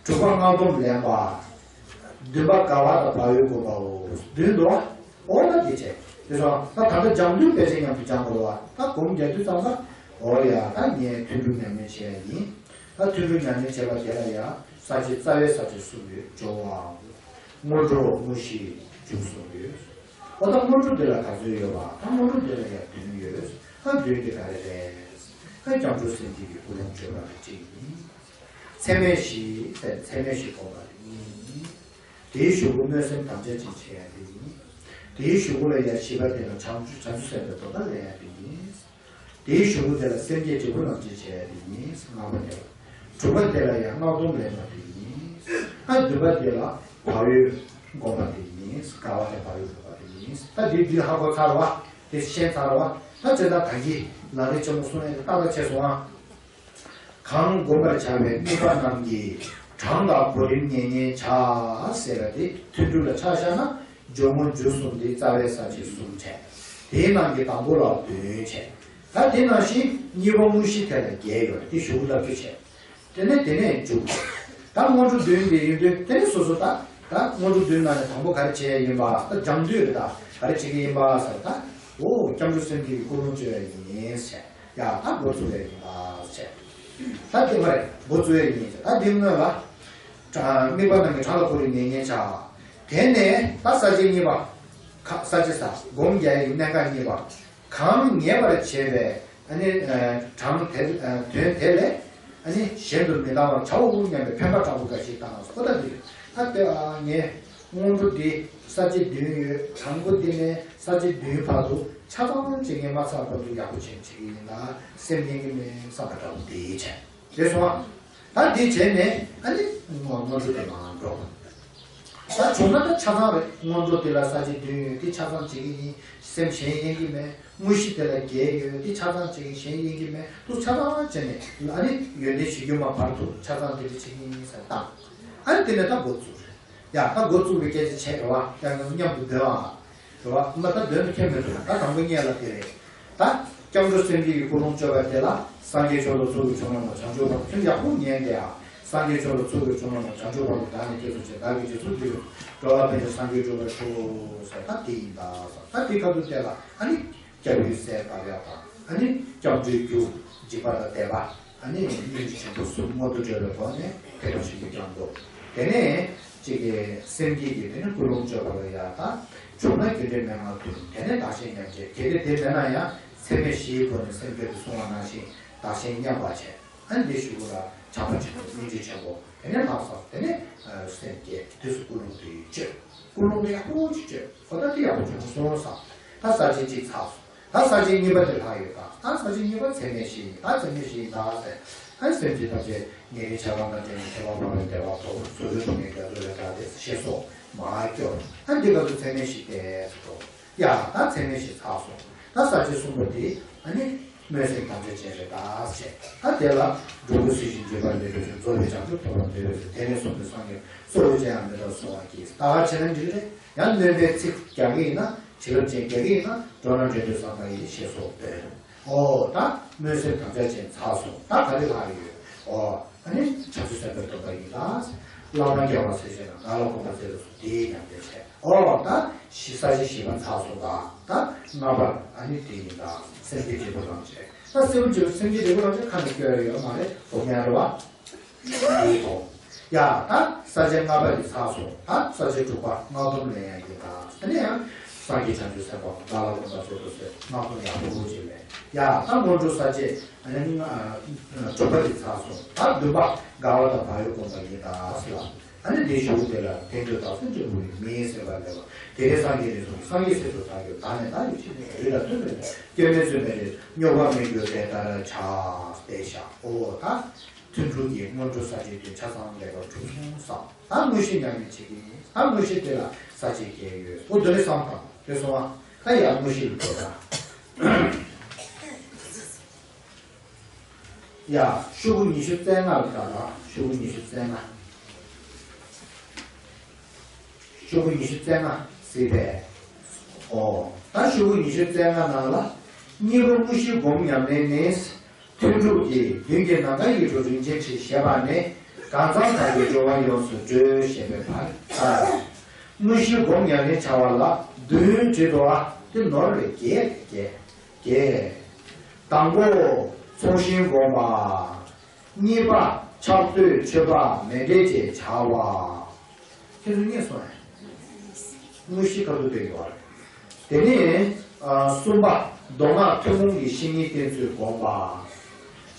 དྲུག་པ། སྔགས་སྡོམ་ལེན་པ། བདུན་པ་དགའ་བ་དང་བག་ཡོད་བསྒོམ་པའོ། བདུན་འདུག་བ། འོ་ན་དེ་བྱས། དེ་སོང་ད་ད་ལྟ་སྦྱང་དུས་དཔེ་ཆ་མཉམ་དུ་སྦྱང་དགོས་བ། ད་སྒོམ་རྒྱག་དུས་ཙམ་པ། འོ་ཡ་ད་ངས་ཐུན་དྲུག་ཉམས་ལེན་བྱས་ཡིན། ད་ཐུན་དྲུག་ཉམས་ལེན་བྱས་པ་དེ་ལ་ཡ་ས་བཅད་རྩ་བའི་ས་བཅད་གསུམ་ཡོད། སྦྱོར་བའམ། སྔོན་འགྲོ་དངོས་གཞི་འཇུག་གསུམ་ཡོད། འོ་ད་སྔོན་འགྲོ་འདི་ལ་ག་ཚོད་ཡོད་པ། ད་སྔོན་འགྲོ་འདི་ལ་ཡང་བདུན་ཡོད། ད་བདུན་དེ་ག་རེ་རེད། ད་སྐྱབས་འགྲོ་སེམས་བསྐྱེད་ཀྱི་ཀུན་སློང་བཅོས་པ་དེ་གཅིག་ཡིན། ཚད་མེད་བཞི་ཟེར་ཚད་མེད་བཞི་བསྒོམ་པ་དེ་གཉིས་ཡིན། དེའི་གཞུག་གུ་སྨོན་སེམས་དམ་བཅའ་ཅན་བྱེད་ཡ་དེ་ཡིན། དེའི་གཞུག་གུ་ལ་ཡང་བཞི་པ་དེ་ལ་བྱང་ཆུབ་བྱང་ཆུབ་སེམས་དཔའི་སྡོམ་པ་ལེན་ཡ་དེ་ཡིན། དེའི་གཞུག་གུ་དེ་ལ་སེམས་བསྐྱེད་འབྲས་བུ་ལམ་བྱེད་བྱེད་ཡ་དེ་ཡིན། ལྔ་པ་དེ་ལ། དྲུག་པ་དེ་ལ་ཡང་སྔགས་སྡོམ་ལེན་པ་དེ་ཡིན། ཨ་བདུན་པ་དེ་ལ་བག་ཡོད་སྒོམ་པ་དེ་ཡིན། དགའ་བ་དང་བག་ཡོད་སྒོམ་པ་དེ་ཡིན། ད་འདི་འདི་ཧ་གོ་ཚར་བ། དེ་ཤེས་ཚར་བ། ད་བྱས་ད་ད་གི་ལམ་རིམ་ཆེན་མོ་གསུང་ཡ་དེ་ཏག་ཏག་ཆགས་སོང་ཨ། གང་བསྒོམ་པར་བྱ་བའི་དམིགས་པ་རྣམས་ཀྱི་གྲངས་དང་གོ་རིམ་ངེས་རྙེད་བྱ་ཟེར་བ་དེ་ཐུན་དྲུག་ལ་ཆ་བཞག་ན་སྦྱོར་དངོས་འཇུག་གསུམ་དེ་རྩ་བའི་ས་བཅད་གསུམ་བྱས། དེའི་ནང་གི་དང་པོ་ལ་བདུན་བྱས། ད་དེ་ནང་བཞིན་གཉིས་པ་དངོས་གཞི་དེ་ལ་བརྒྱད་ཡོད། དེ་གཞུག་གུ་ལ་བཅུ་བྱས། དེ་ནས་དེ་ནས་འཇུག་ད་སྔོན་འགྲོ་བདུན་དེ་ཡིན་དུས་དེ་ནས་སོ་སོ་ད་ད་སྔོན་འགྲོ་བདུན་ནང་ནས་དང་པོ་ག་རེ་བྱས་ཡིན་པ། ད་སྦྱང་དུས་རེད། ད་ག་རེ་བྱེད་ཀྱི་ཡིན་པ་ཟེར་ད། འོ་སྐྱབས་འགྲོ་སེམས་བསྐྱེད་ཀྱི་ཀུན་སློང་བཅོས་ཡ་ཡིན་ཟེར། ཡ་ད་འགོ་བཙུགས་ཡ་ཡིན་ད་ཟེར། ད་དེ་མ་རེད། འགོ་བཙུགས་ཡ་ཡིན་ཟེར། ད་དེ་སྔོན་ལ། དམིགས་པ་རྣམས་ཀྱི་གྲངས་ལ་གོ་རིམ་ངེས་རྙེད་བྱ། དེ་ནས་ད་ས་བཅད་གཉིས་པ། ཁ་ས་བཅད་ས་སྒོམ་རྒྱག་ཡའི་གནད་འགག་གཉིས་པ། གང་ངེས་པར་བྱེད་པའི་ཨ་ནི་གྲངས་དེ་དོན་དེ་ལས་ཨ་ནི་གཞན་དུ་མི་ལྡང་བར་བྱའོ་སྙམ་པའི་འཕེན་པ་དྲག་པོ་འགའ་ཞིག་བཏང་ཨ་སོ། ད་འདི་ད་ལྟ་ངས་སྔོན་འགྲོ་འདི་ས་བཅད་བདུན་ཡོད། དང་པོ་འདི་ནས་ས་བཅད་བདུན་བར་དུ་ཆ་ཚང་བྱེད་མཁན་མ་ཚར་བར་དུ་ཡག་པོ་བྱེད་བྱེད་ཀྱི་ཡིན་ལ་སེམས་ཉན་གྱི་མེད་བསམ་པ་འདྲ་བོ་དེ་བྱས། རེད་སོང་ཨ། ད་འདི་བྱས་ནས་ཨ་ནི་སྔོན་འགྲོ་དེ་མར་འགྲོ། ད་བྱུང་ན་ད་ཆ་ཚང་རེད། སྔོན་འགྲོ་དེ་ལ་ས་བཅད་བདུན་ཡོད། དེ་ཆ་ཚང་བྱེད་ཀྱི་ཡིན། སེམས་གཞན་ཡེངས་ཀྱི་མེད། དངོས་གཞི་དེ་ལ་བརྒྱད་ཡོད། དེ་ཆ་ཚང་བྱེད་ཀྱི་གཞན་ཡེངས་ཀྱི་མེད། དུ་ཆ་ཚང་བྱས་ནས་ཨ་ནི་ཡོན་ཏན་གཞི་རྒྱུ་མ་བར་དུ་ཆ་ཚང་དེ་འདྲ་བྱེད་ཀྱི་ཡིན་ཟེར་བཏང་། ཨ་ནི་དེ་ནས་ད་འགོ་བཙུགས་རེད། ཡ་ད་འགོ་བཙུགས་པའི་སྐད་ཆ་བྱས་རེད་བ། ཡང་ཡང་མཉམ་དུ་འདོན་ཨ། རེད་བ། མ་ད་འདོན་དུ་ཁྱད་མི་འདུག་ད་དང་པོ་ཉལ་ལ་དེ་རེད། ད་སྐྱབས་འགྲོ་སེམས་བསྐྱེད་ཀྱི་ཀུན་སློང་བཅོས་པ་དེ་ལ་སངས་རྒྱས་བྱོན་དང་ཚོགས་ཀྱི་མཆོག་རྣམས་དང་བྱང་ཆུབ་བར་དུ། ཁྱོད་ཡག་པོ་ཉན་དེ་ཨ། སངས་རྒྱས་བྱོན་དང་ཚོགས་ཀྱི་མཆོག་རྣམས་དང་བྱང་ཆུབ་བར་དུ། བདག་ནི་སྐྱེས་སོ་ཞེས་བདག་གིས་རྗེས་སུ་འདོད་པའི་འགྲོ་བ་ཕན་ཕྱིར་སངས་རྒྱས་འགྲུབ་པར་ཤོག་ཟེར་ད་དེ་ཡིན་ད་ཟེར། ད་དེ་ཁ་ཐུག་དེ་ལ་ཨ་ནི་སྐྱབས་ཡུལ་གསལ་བཏབ་ཡག་དང་ཨ་ནི་སྐྱབས་འགྲོའི་རྒྱུ་འཇིགས་པ་དང་འདོད་པ། ཨ་ནི་སྙིང་རྗེ་ཆེན་པོ་གསུམ་མངོན་དུ་བརྗོད་པའི་སྒོ་ནས་དེ་ལྟར་བྱེད་རྒྱུ་སྐྱབས་འགྲོ། དེ་ནས་གཅིག་གི་སེམས་བསྐྱེད་ཀྱི་དེ་ནས་ཀུན་སློང་བཅོས་པ་ལ་ཡ་ད་བྱུང་ན་རྒྱུ་འབྲས་མན་ངག་བདུན། དེ་ནས་བདག་གཞན་མཉམ་བརྗེ། གལ་ཏེ་དེ་མེད་ན་ཡང་ཚད་མེད་བཞིའི་སྒོ་ནས་སེམས་བསྐྱེད་དུ་གསུངས་པ་ནང་བཞིན་བདག་གཞན་མཉམ་པར་བྱས། ཨ་ནི་དེ་གཞུག་གུ་ལ་བྱམས་པ་ཆེན་པོ་སྙིང་རྗེ་ཆེན་པོ་དེ་ནས་ལྷག་བསམ་དེ་ནས་སེམས་བསྐྱེད་དུས་སུ་ཀུན་སློང་དེ་བཅོས། ཀུན་སློང་དེ་ཡག་པོ་ཅིག་བཅོས། ཨོ་ད་དེ་ཡག་པོ་བཅོས་སོང་ས། ད་ས་བཅད་གཅིག་ཚར་སོང་། ད་ས་བཅད་གཉིས་པ་དེ་ལྷག་ཡོད་ད། ད་ས་བཅད་གཉིས་པ་ཚད་མེད་བཞི་ཡིན་ད། ཚད་མེད་བཞི་ཡིན་ད་ཟེར། ཨ་སེམས་ཀྱི་ཐམས་ཅད་ཉེ་རིང་ཆགས་སྡང་དང་བྲལ་ནས་ཁྱད་པར་འཕགས་པའི་བདེ་བ་ཐོབ། བཟོད་པའི་སྡུག་བསྔལ་རྒྱ་མཚོ་ལས་ཐར་ཏེ་ཞེས་སོགས་མར་སྐྱོར། ཨ་འདི་ག་ཚོད་ཚད་མེད་བཞི་ཏོག་ཙམ་འགྲོ། ཡ་ད་ཚད་མེད་བཞི་ཚར་སོང་། ད་ས་བཅད་གསུམ་པ་དེ་ཨ་ནི་སྨོན་སེམས་དམ་བཅའ་ཅན་རེད་ད་ཟེར། ད་དེ་ལ་འགྲོ་ཀུན་སྲིད་ཞིའི་འཇིགས་པ་ལས་སྒྲོལ་ཞིང་། རྫོགས་པའི་བྱང་ཆུབ་ཐོབ་པར་འདོད་པའི་ཚེ། དེ་ནས་བཟུང་སྟེ་སངས་རྒྱས་གསོལ་བ་ཅི་ཡང་མེད་པར་གསོལ་བ་བགྱིས། ད་ག་བྱས་ན་འགྲིག་རེད། ཡང་སྨོན་པའི་ཚིག་རྒྱག་གི་ཡིན་ན། བྱིན་རླབས་ཅན་རྒྱག་གི་ཡིན་ན། འགྲོ་ན་འབྲལ་འདོད་བསམ་པ་ཡིས་ཞེས་སོགས་འདོན། ཨོ་ད་སྨོན་སེམས་དམ་བཅའ་ཅན་ཚར་སོང་། ད་ག་རེ་ལྷག་ཡོད། ཨོ་ཨ་ནི་བྱང་ཆུབ་སེམས་དཔའི་སྡོམ་པ་ཡིན་ད། བླ་མ་རྒྱལ་བ་སྲས་བཅས་དང་། བདག་ལ་གོམས་པར་མཛད་དུ་གསོལ། དེའི་ཉམས་ལེན་བྱས། ཨོ་ད་བཞི་ས་བཅད་བཞི་པ་ཚར་སོང་ད། ད་ལྔ་པ་ཨ་ནི་དེ་ཡིན་ད། སེམས་བསྐྱེད་འབྲས་བུ་ལམ་བྱས། ད་སེམས་བསྐྱེད་སེམས་བསྐྱེད་འབྲས་བུ་ལམ་བྱས་ཁ་ནས་སྐྱོར་ཡ་ཡོད་མ་རེད། སྡོམ་ཡ་རེད་བ། དེའི་ཐོག་ཡ་ད་ས་བཅད་ལྔ་པ་དེ་ཚར་སོང་། ད་ས་བཅད་དྲུག་པ་སྔགས་སྡོམ་ལེན་ཡ་ཡིན་ད། དེ་ནས་ཡང་སངས་རྒྱས་བྱང་ཆུབ་སེམས་དཔའ་བདག་ལ་གོམས་པར་མཛད་དུ་གསོལ། སྔགས་སྡོམ་ཡག་པོ་བྱས་ལེན་ཡ། ད་སྔོན་འགྲོ་ས་བཅད་ཨ་ནི་ལྔ་དྲུག་པ་དེ་ཚར་སོང་། ད་བདུན་པ་དགའ་བ་དང་བག་ཡོད་སྒོམ་པ་ཡིན་ད་ཟེར་ལ། ཨ་ནི་དེའི་གཞུག་གུ་དེ་ལ་ཕན་འདོད་བདག་སེམས་ཆེན་པོ་ཡི་མིང་ཟེར་བ་ལས་པ། དེ་ནས་སངས་རྒྱས་ནས་གསུངས། སངས་རྒྱས་སྲས་སུ་བདག་གྱུར། བདག་ནི་བདག་ཡིད་ཆེས་མེད་པར། ཡིད་ལ་ལྟོས་མེད་པར། སྐྱོན་མེད་རྫུན་མེད་རེ། རྙོག་པ་མེད་འགྱུར་དེ་ལྟར་བྱ། དེ་བཞག་ཨོ་ད། ཐུན་དྲུག་གི་སྔོན་འགྲོ་ས་བཅད་བདུན་ཆ་ཚང་ལེགས་པར་གྲུབ་སོང་བསམ། ད་དངོས་གཞི་ཉམས་ལེན་བྱེད་ཀྱི་ཡིན། ད་དངོས་གཞི་དེ་ལ་ས་བཅད་བརྒྱད་ཡོད། འོ་དེ་ནས་བསམ་དང་དེ་སོང་བ། ད་ཡར་དངོས་གཞི་ལ་འགྲོ་ད། ཡ་ཤོག་གུ་ཉི་ཤུ་རྩ་ལྔ་ལ་ད་ད། ཤོག་གུ་ཉི་ཤུ་རྩ་ལྔ། ཤོག་གུ་ཉི་ཤུ་རྩ་ལྔ་གཟིགས་པས། ཨོ། ད་ཤོག་གུ་ཉི་ཤུ་རྩ་ལྔ་ནང་ལ། གཉིས་པ་དངོས་གཞི་སྒོམ་ཉམས་ལེན་ནི། ཐུན་དྲུག་གི་བདུན་གྱི་ནམ་མཁའ་ཡི་གྲོགས་རིན་ཆེན་ཁྲི་ཞེས་པ་ནི། གང་ཚང་དག་གི་འགྲོ་བ་ཡོངས་སུ་སྒྲོལ་ཞེས་པའི་བར། དངོས་གཞི་སྒོམ་ཉམས་ལེན་བྱ་བ་ལ་བདུན་བྲིས་འདུག་ཨ། དེ་ནོར་བའི་བརྒྱད་བརྒྱད་བརྒྱད། དང་པོ། ཚོགས་ཞིང་བསྒོམ་པ། གཉིས་པ། ཕྱག་མཆོད་མཆོད་པ་མཎྜལ་བཅས་བྱ་བ། ཁྱེད་ཚོ་རྙེད་སོང་ངས། དངོས་གཞི་ཁ་ཐུག་བསྟན་ཡོད་རེད། དེ་ནས་ཨ། གསུམ་པ། མདོ་སྔགས་ཐུན་མོང་གི་བཤེས་གཉེན་བསྟེན་ཚུལ་བསྒོམ་པ།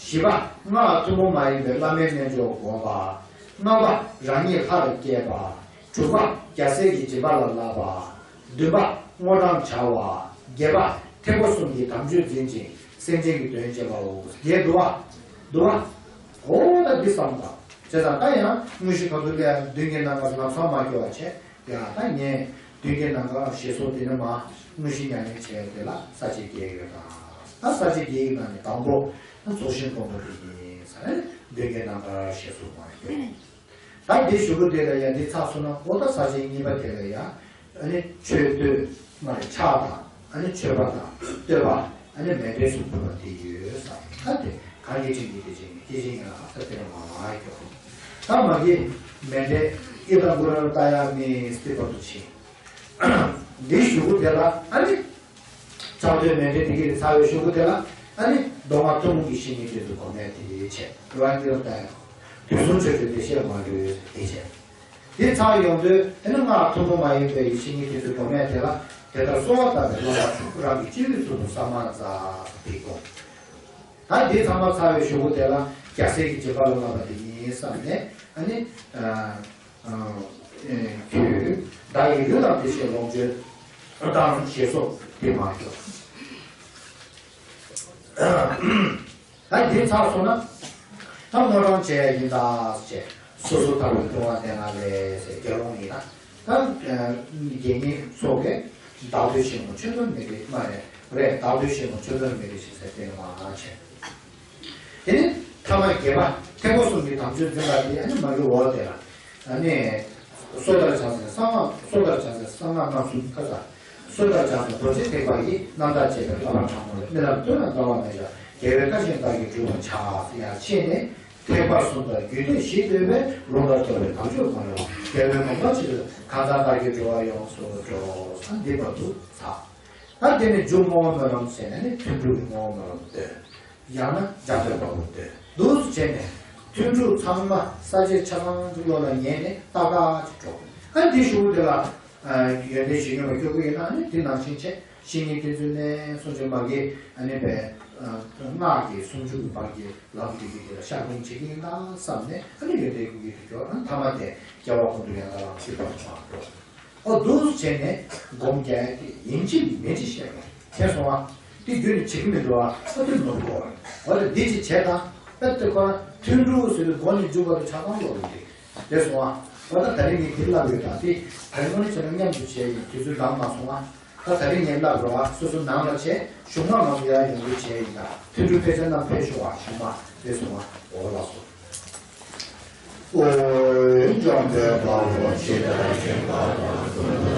བཞི་པ། སྔགས་ཐུན་མོང་མ་ཡིན་པའི་བླ་མའི་རྣལ་འབྱོར་བསྒོམ་པ། ལྔ་པ། རང་ཉིད་ལྷར་བསྐྱེད་པ། དྲུག་པ། རྒྱལ་སྲས་ཀྱི་སྦྱིན་པ་ལ་བསླབ་པ། བདུན་པ། དངོས་བགྲང་བྱ་བ། བརྒྱད་པ། ཐེག་པ་གསུམ་གྱི་དམ་ཆོས་འཛིན་ཅིང་སེམས་ཅན་གྱི་དོན་བྱེད་པའོ། བརྒྱད་འདུག་བ། འདུག་བ། འོ་ད་འདི་བསམ་དང་། བྱས་ཙང་ད་ཡང་དངོས་གཞི་ཁ་ཐུག་ལ་བདུན་གྱི་ནང་ག་ལམ་སང་མ་སྐྱོ་བ་བྱས། ཡ་ད་ངས་བདུན་གྱི་ནང་ག་ཞེས་སོགས་དེ་ནས་མ་དངོས་གཞི་ཉམས་ལེན་བྱས་དེ་ལ་ས་བཅད་བརྒྱད་ཡོད་དང་། ད་ས་བཅད་བརྒྱད་ཡི་ནང་ནས་དང་པོ་ད་ཚོགས་ཞིང་སྒོམ་པ་དེ་ཡིན་ས་ནས་བདུན་གྱི་ནང་ག་ཞེས་སོགས་མ་ཡོད། ད་འདི་ཞུ་གི་དེ་ལ་ཡ་འདི་ཚར་སོང་ན་འོ་ད་ས་བཅད་གཉིས་པ་དེ་ལ་ཡ། ཨ་ནི་མཆོད་བསྟོད་མ་རེད་ཕྱག་དང་ཨ་ནི་མཆོད་པ་དང་བསྟོད་པ་ཨ་ནི་མཎྜལ་གསུམ་ཕུལ་བ་དེ་ཡོད་ས་ད་དེ་གང་གི་ཕྱིན་གྱི་དེ་ཕྱིན་གྱི་དེ་ཕྱིན་གྱི་ལ་ད་དེ་མ་མ་ཡོད། ད་མ་གི་མཎྜལ་ཨི་དང་གུ་ར་ལ་ལྟ་ཡ་མི་སྟེ་བར་དུ་ཕྱིན། འདི་ཞུ་གུ་དེ་ལ་ཨ་ནི། ཕྱག་མཆོད་མཎྜལ་དེ་གི་ཚར་བའི་ཞུ་གུ་དེ་ལ་ཨ་ནི་མདོ་སྔགས་ཐུན་མོང་གི་བཤེས་གཉེན་དེ་ཚོ་གོ་མེད་དེ་ཡོད་ཆེ་རང་གི་ལ་ལྟ་ཡ། དུས་གསུམ་ཆོས་ཀྱི་བདེ་གཤེགས་མ་ལུས་དེ་བྱས། དེ་ཚར་ཡོང་དུས་དེ་ནི་སྔགས་ཐུན་མོང་མ་ཡིན་པའི་ཡེ་ཤེས་ཉིད་དེ་ཚོའི་སྒོ་ནས་དེ་ལ་དེ་ལྟར་གསོལ་བ་བཏབ་པའི་བློ་ལ་ཐུགས་རང་གི་སྤྱི་བོའི་ཚུལ་དུ་ས་མར་འཛག་པའི་སྒོ། ད་འདི་ཚང་མ་ཚར་བའི་གཞུག་གུ་དེ་ལ་རྒྱལ་སྲས་ཀྱི་སྦྱིན་པ་ལ་བསླབ་པ་དེ་ཡིན་བསམ་ནས་ཨ་ནི། ཁྱོད་བདག་གི་ལུས་དང་བདེ་གཤེགས་ལོངས་སྤྱོད་དང་ཞེས་སོགས་དེ་མ་ཞོག་ད་འདི་ཚར་སོང་ན། ད་དངོས་བགྲང་བྱས་ཡིན་ད་ཟེར། སོ་སོ་ཐར་པའི་སྐྱོང་བ་དེ་ང་ལས་ཟེར་དགེ་སློང་ཡིན་ན། ད་དགེ་བསྙེན་ཚོ་གས་བདག་བསྟོད་ཆེན་མོ་ཆོས་དོན་མི་རིགས་མ་རེད་རེད་བདག་བསྟོད་ཆེན་མོ་ཆོས་དོན་མི་རིགས་ཞེས་ཟེར་དེ་མ་བྱས། དེ་ནས་ཐ་མ་བརྒྱད་པ་ཐེག་པ་གསུམ་གྱི་དམ་ཆོས་འཛིན་པ་དེ་ཨ་ནི་མ་གི་འོག་དེ་ལ་ཨ་ནི། སོ་ཐར་བྱང་སེམས་གསང་སྔགས་སོ་ཐར་བྱང་སེམས་གསང་སྔགས་སྣ་གསུམ་ཁ་ས། སོ་ཐར་བྱང་སེམས་རྡོ་རྗེ་ཐེག་པ་ཡི་རྣམ་དག་བཅས་པའི་བསླབ་པ་དྲང་པོ་ལ་རྨི་ལམ་ལྟོས་ན་འདའ་བ་མེད་ཀྱང་རྒྱལ་བའི་བཀའ་བཞིན་བདག་གིས་བསྒྲུབ་པར་བྱ་ཟེར་ཡང་ཕྱེ་ནས་ཐེག་པ་གསུམ་དང་རྒྱུད་སྡེ་བཞི་ལྟོས་པའི་ལུང་དང་རྟོགས་པའི་དམ་ཆོས་གང་ཡོང་རྒྱལ་བའི་དགོངས་པ་ཇི་ལྟར་གང་ཟག་བདག་གིས་འགྲོ་བ་ཡོངས་སུ་སྒྲོལ་ས་འདི་བར་དུ་ཚར། ད་དེ་ནས་མཇུག་བསྔོ་བ་སྨོན་ལམ་ཟེར་ནས་ནི་ཐུན་དྲུག་གི་བསྔོ་བ་སྨོན་ལམ་བཏོན། ཡང་ན་ལྗགས་བཀོད་པ་པོ་བཏོན། འདུག་སེ་བྱས་ནས་ཐུན་དྲུག་ཚང་མ་ས་བཅད་ཆ་ཚང་གི་བློ་ལ་ངེས་ནས་ཏག་ཏག་ཅིག་འགྲོ། ཨ་འདི་ཞུ་དེ་ལ་ཡོན་ཏན་བཞི་ཉོན་པ་སྐྱོ་གི་ཡིན་ན་ནི་དེ་ནང་བཞིན་བྱས་བཤེས་གཉེན་བསྟེན་ཚུལ་ནས་སོང་ཆེན་མ་གི་ཨ་ནི་པའི་སྔགས་ཀྱི་སུམ་ཅུ་གི་བར་གྱི་ལམ་དེ་གི་དེ་ལ་ཤར་སྐྱོང་བྱེད་ཀྱི་ཡིན་ད་བསམ་ནས་ཨ་ནི་ཡོན་ཏན་ཀུན་གྱི་དེ་སྐྱོ་ཨ་ཐ་མ་དེ་སྐྱེ་བ་ཀུན་ཏུ་ཡང་དག་ལ་ཚུད་པར་སོང་བ་འགྲོ། ཨོ་འདུག་སེ་བྱས་ནས་སྒོམ་རྒྱག་ཡ་དེ་ཡིན་གཅིག་མིན་གཅིག་བཤད་པ་དེ་སོང་ཨ། དེ་རྒྱུན་ནས་བྱེད་ཀྱི་མི་འདུག་ཨ། ཨོ་དེ་ནོར་གོ་ཨོ་ལ་འདི་ཅིག་བྱས་དང་ཨ་དེ་ཁོ་ན་ཐུན་དྲུག་ཟེར་དུས་སྒོ་ནས་འཇུག་པ་དེ་ཆ་ཚང་ལོག་རེད་དེ་སོང་ཨ། ཨོ་ད་ད་རིང་ངས་དེ་ལབ་ཡོད་ད་དེ་ད་རིང་ངོ་ནས་བྱས་ན་མཉམ་དུ་བྱས་ཡིན་དུས་ཚོད་འདང་མ་སོང་ཨ། ད་ད་རིང་ངས་ལབ་རོགས་ཨ་སོ་སོ་ནང་ལ་བྱས་གཞུང་མ་མང་པོ་ཡར་ཡོང་རེ་བྱས་ཡིན་ད་ཐུན་དྲུག་ཕལ་ཆེར་རྣམས་ཕེབས་ཤོག་ཨ་གཞུང་མ་དེ་སོང་ཨ་ཨོ་ལགས་སོ། ཨོ་འཇམ་དཔལ་དཔའ་བོས་ཇི་ལྟར་མཁྱེན་པ་དང་།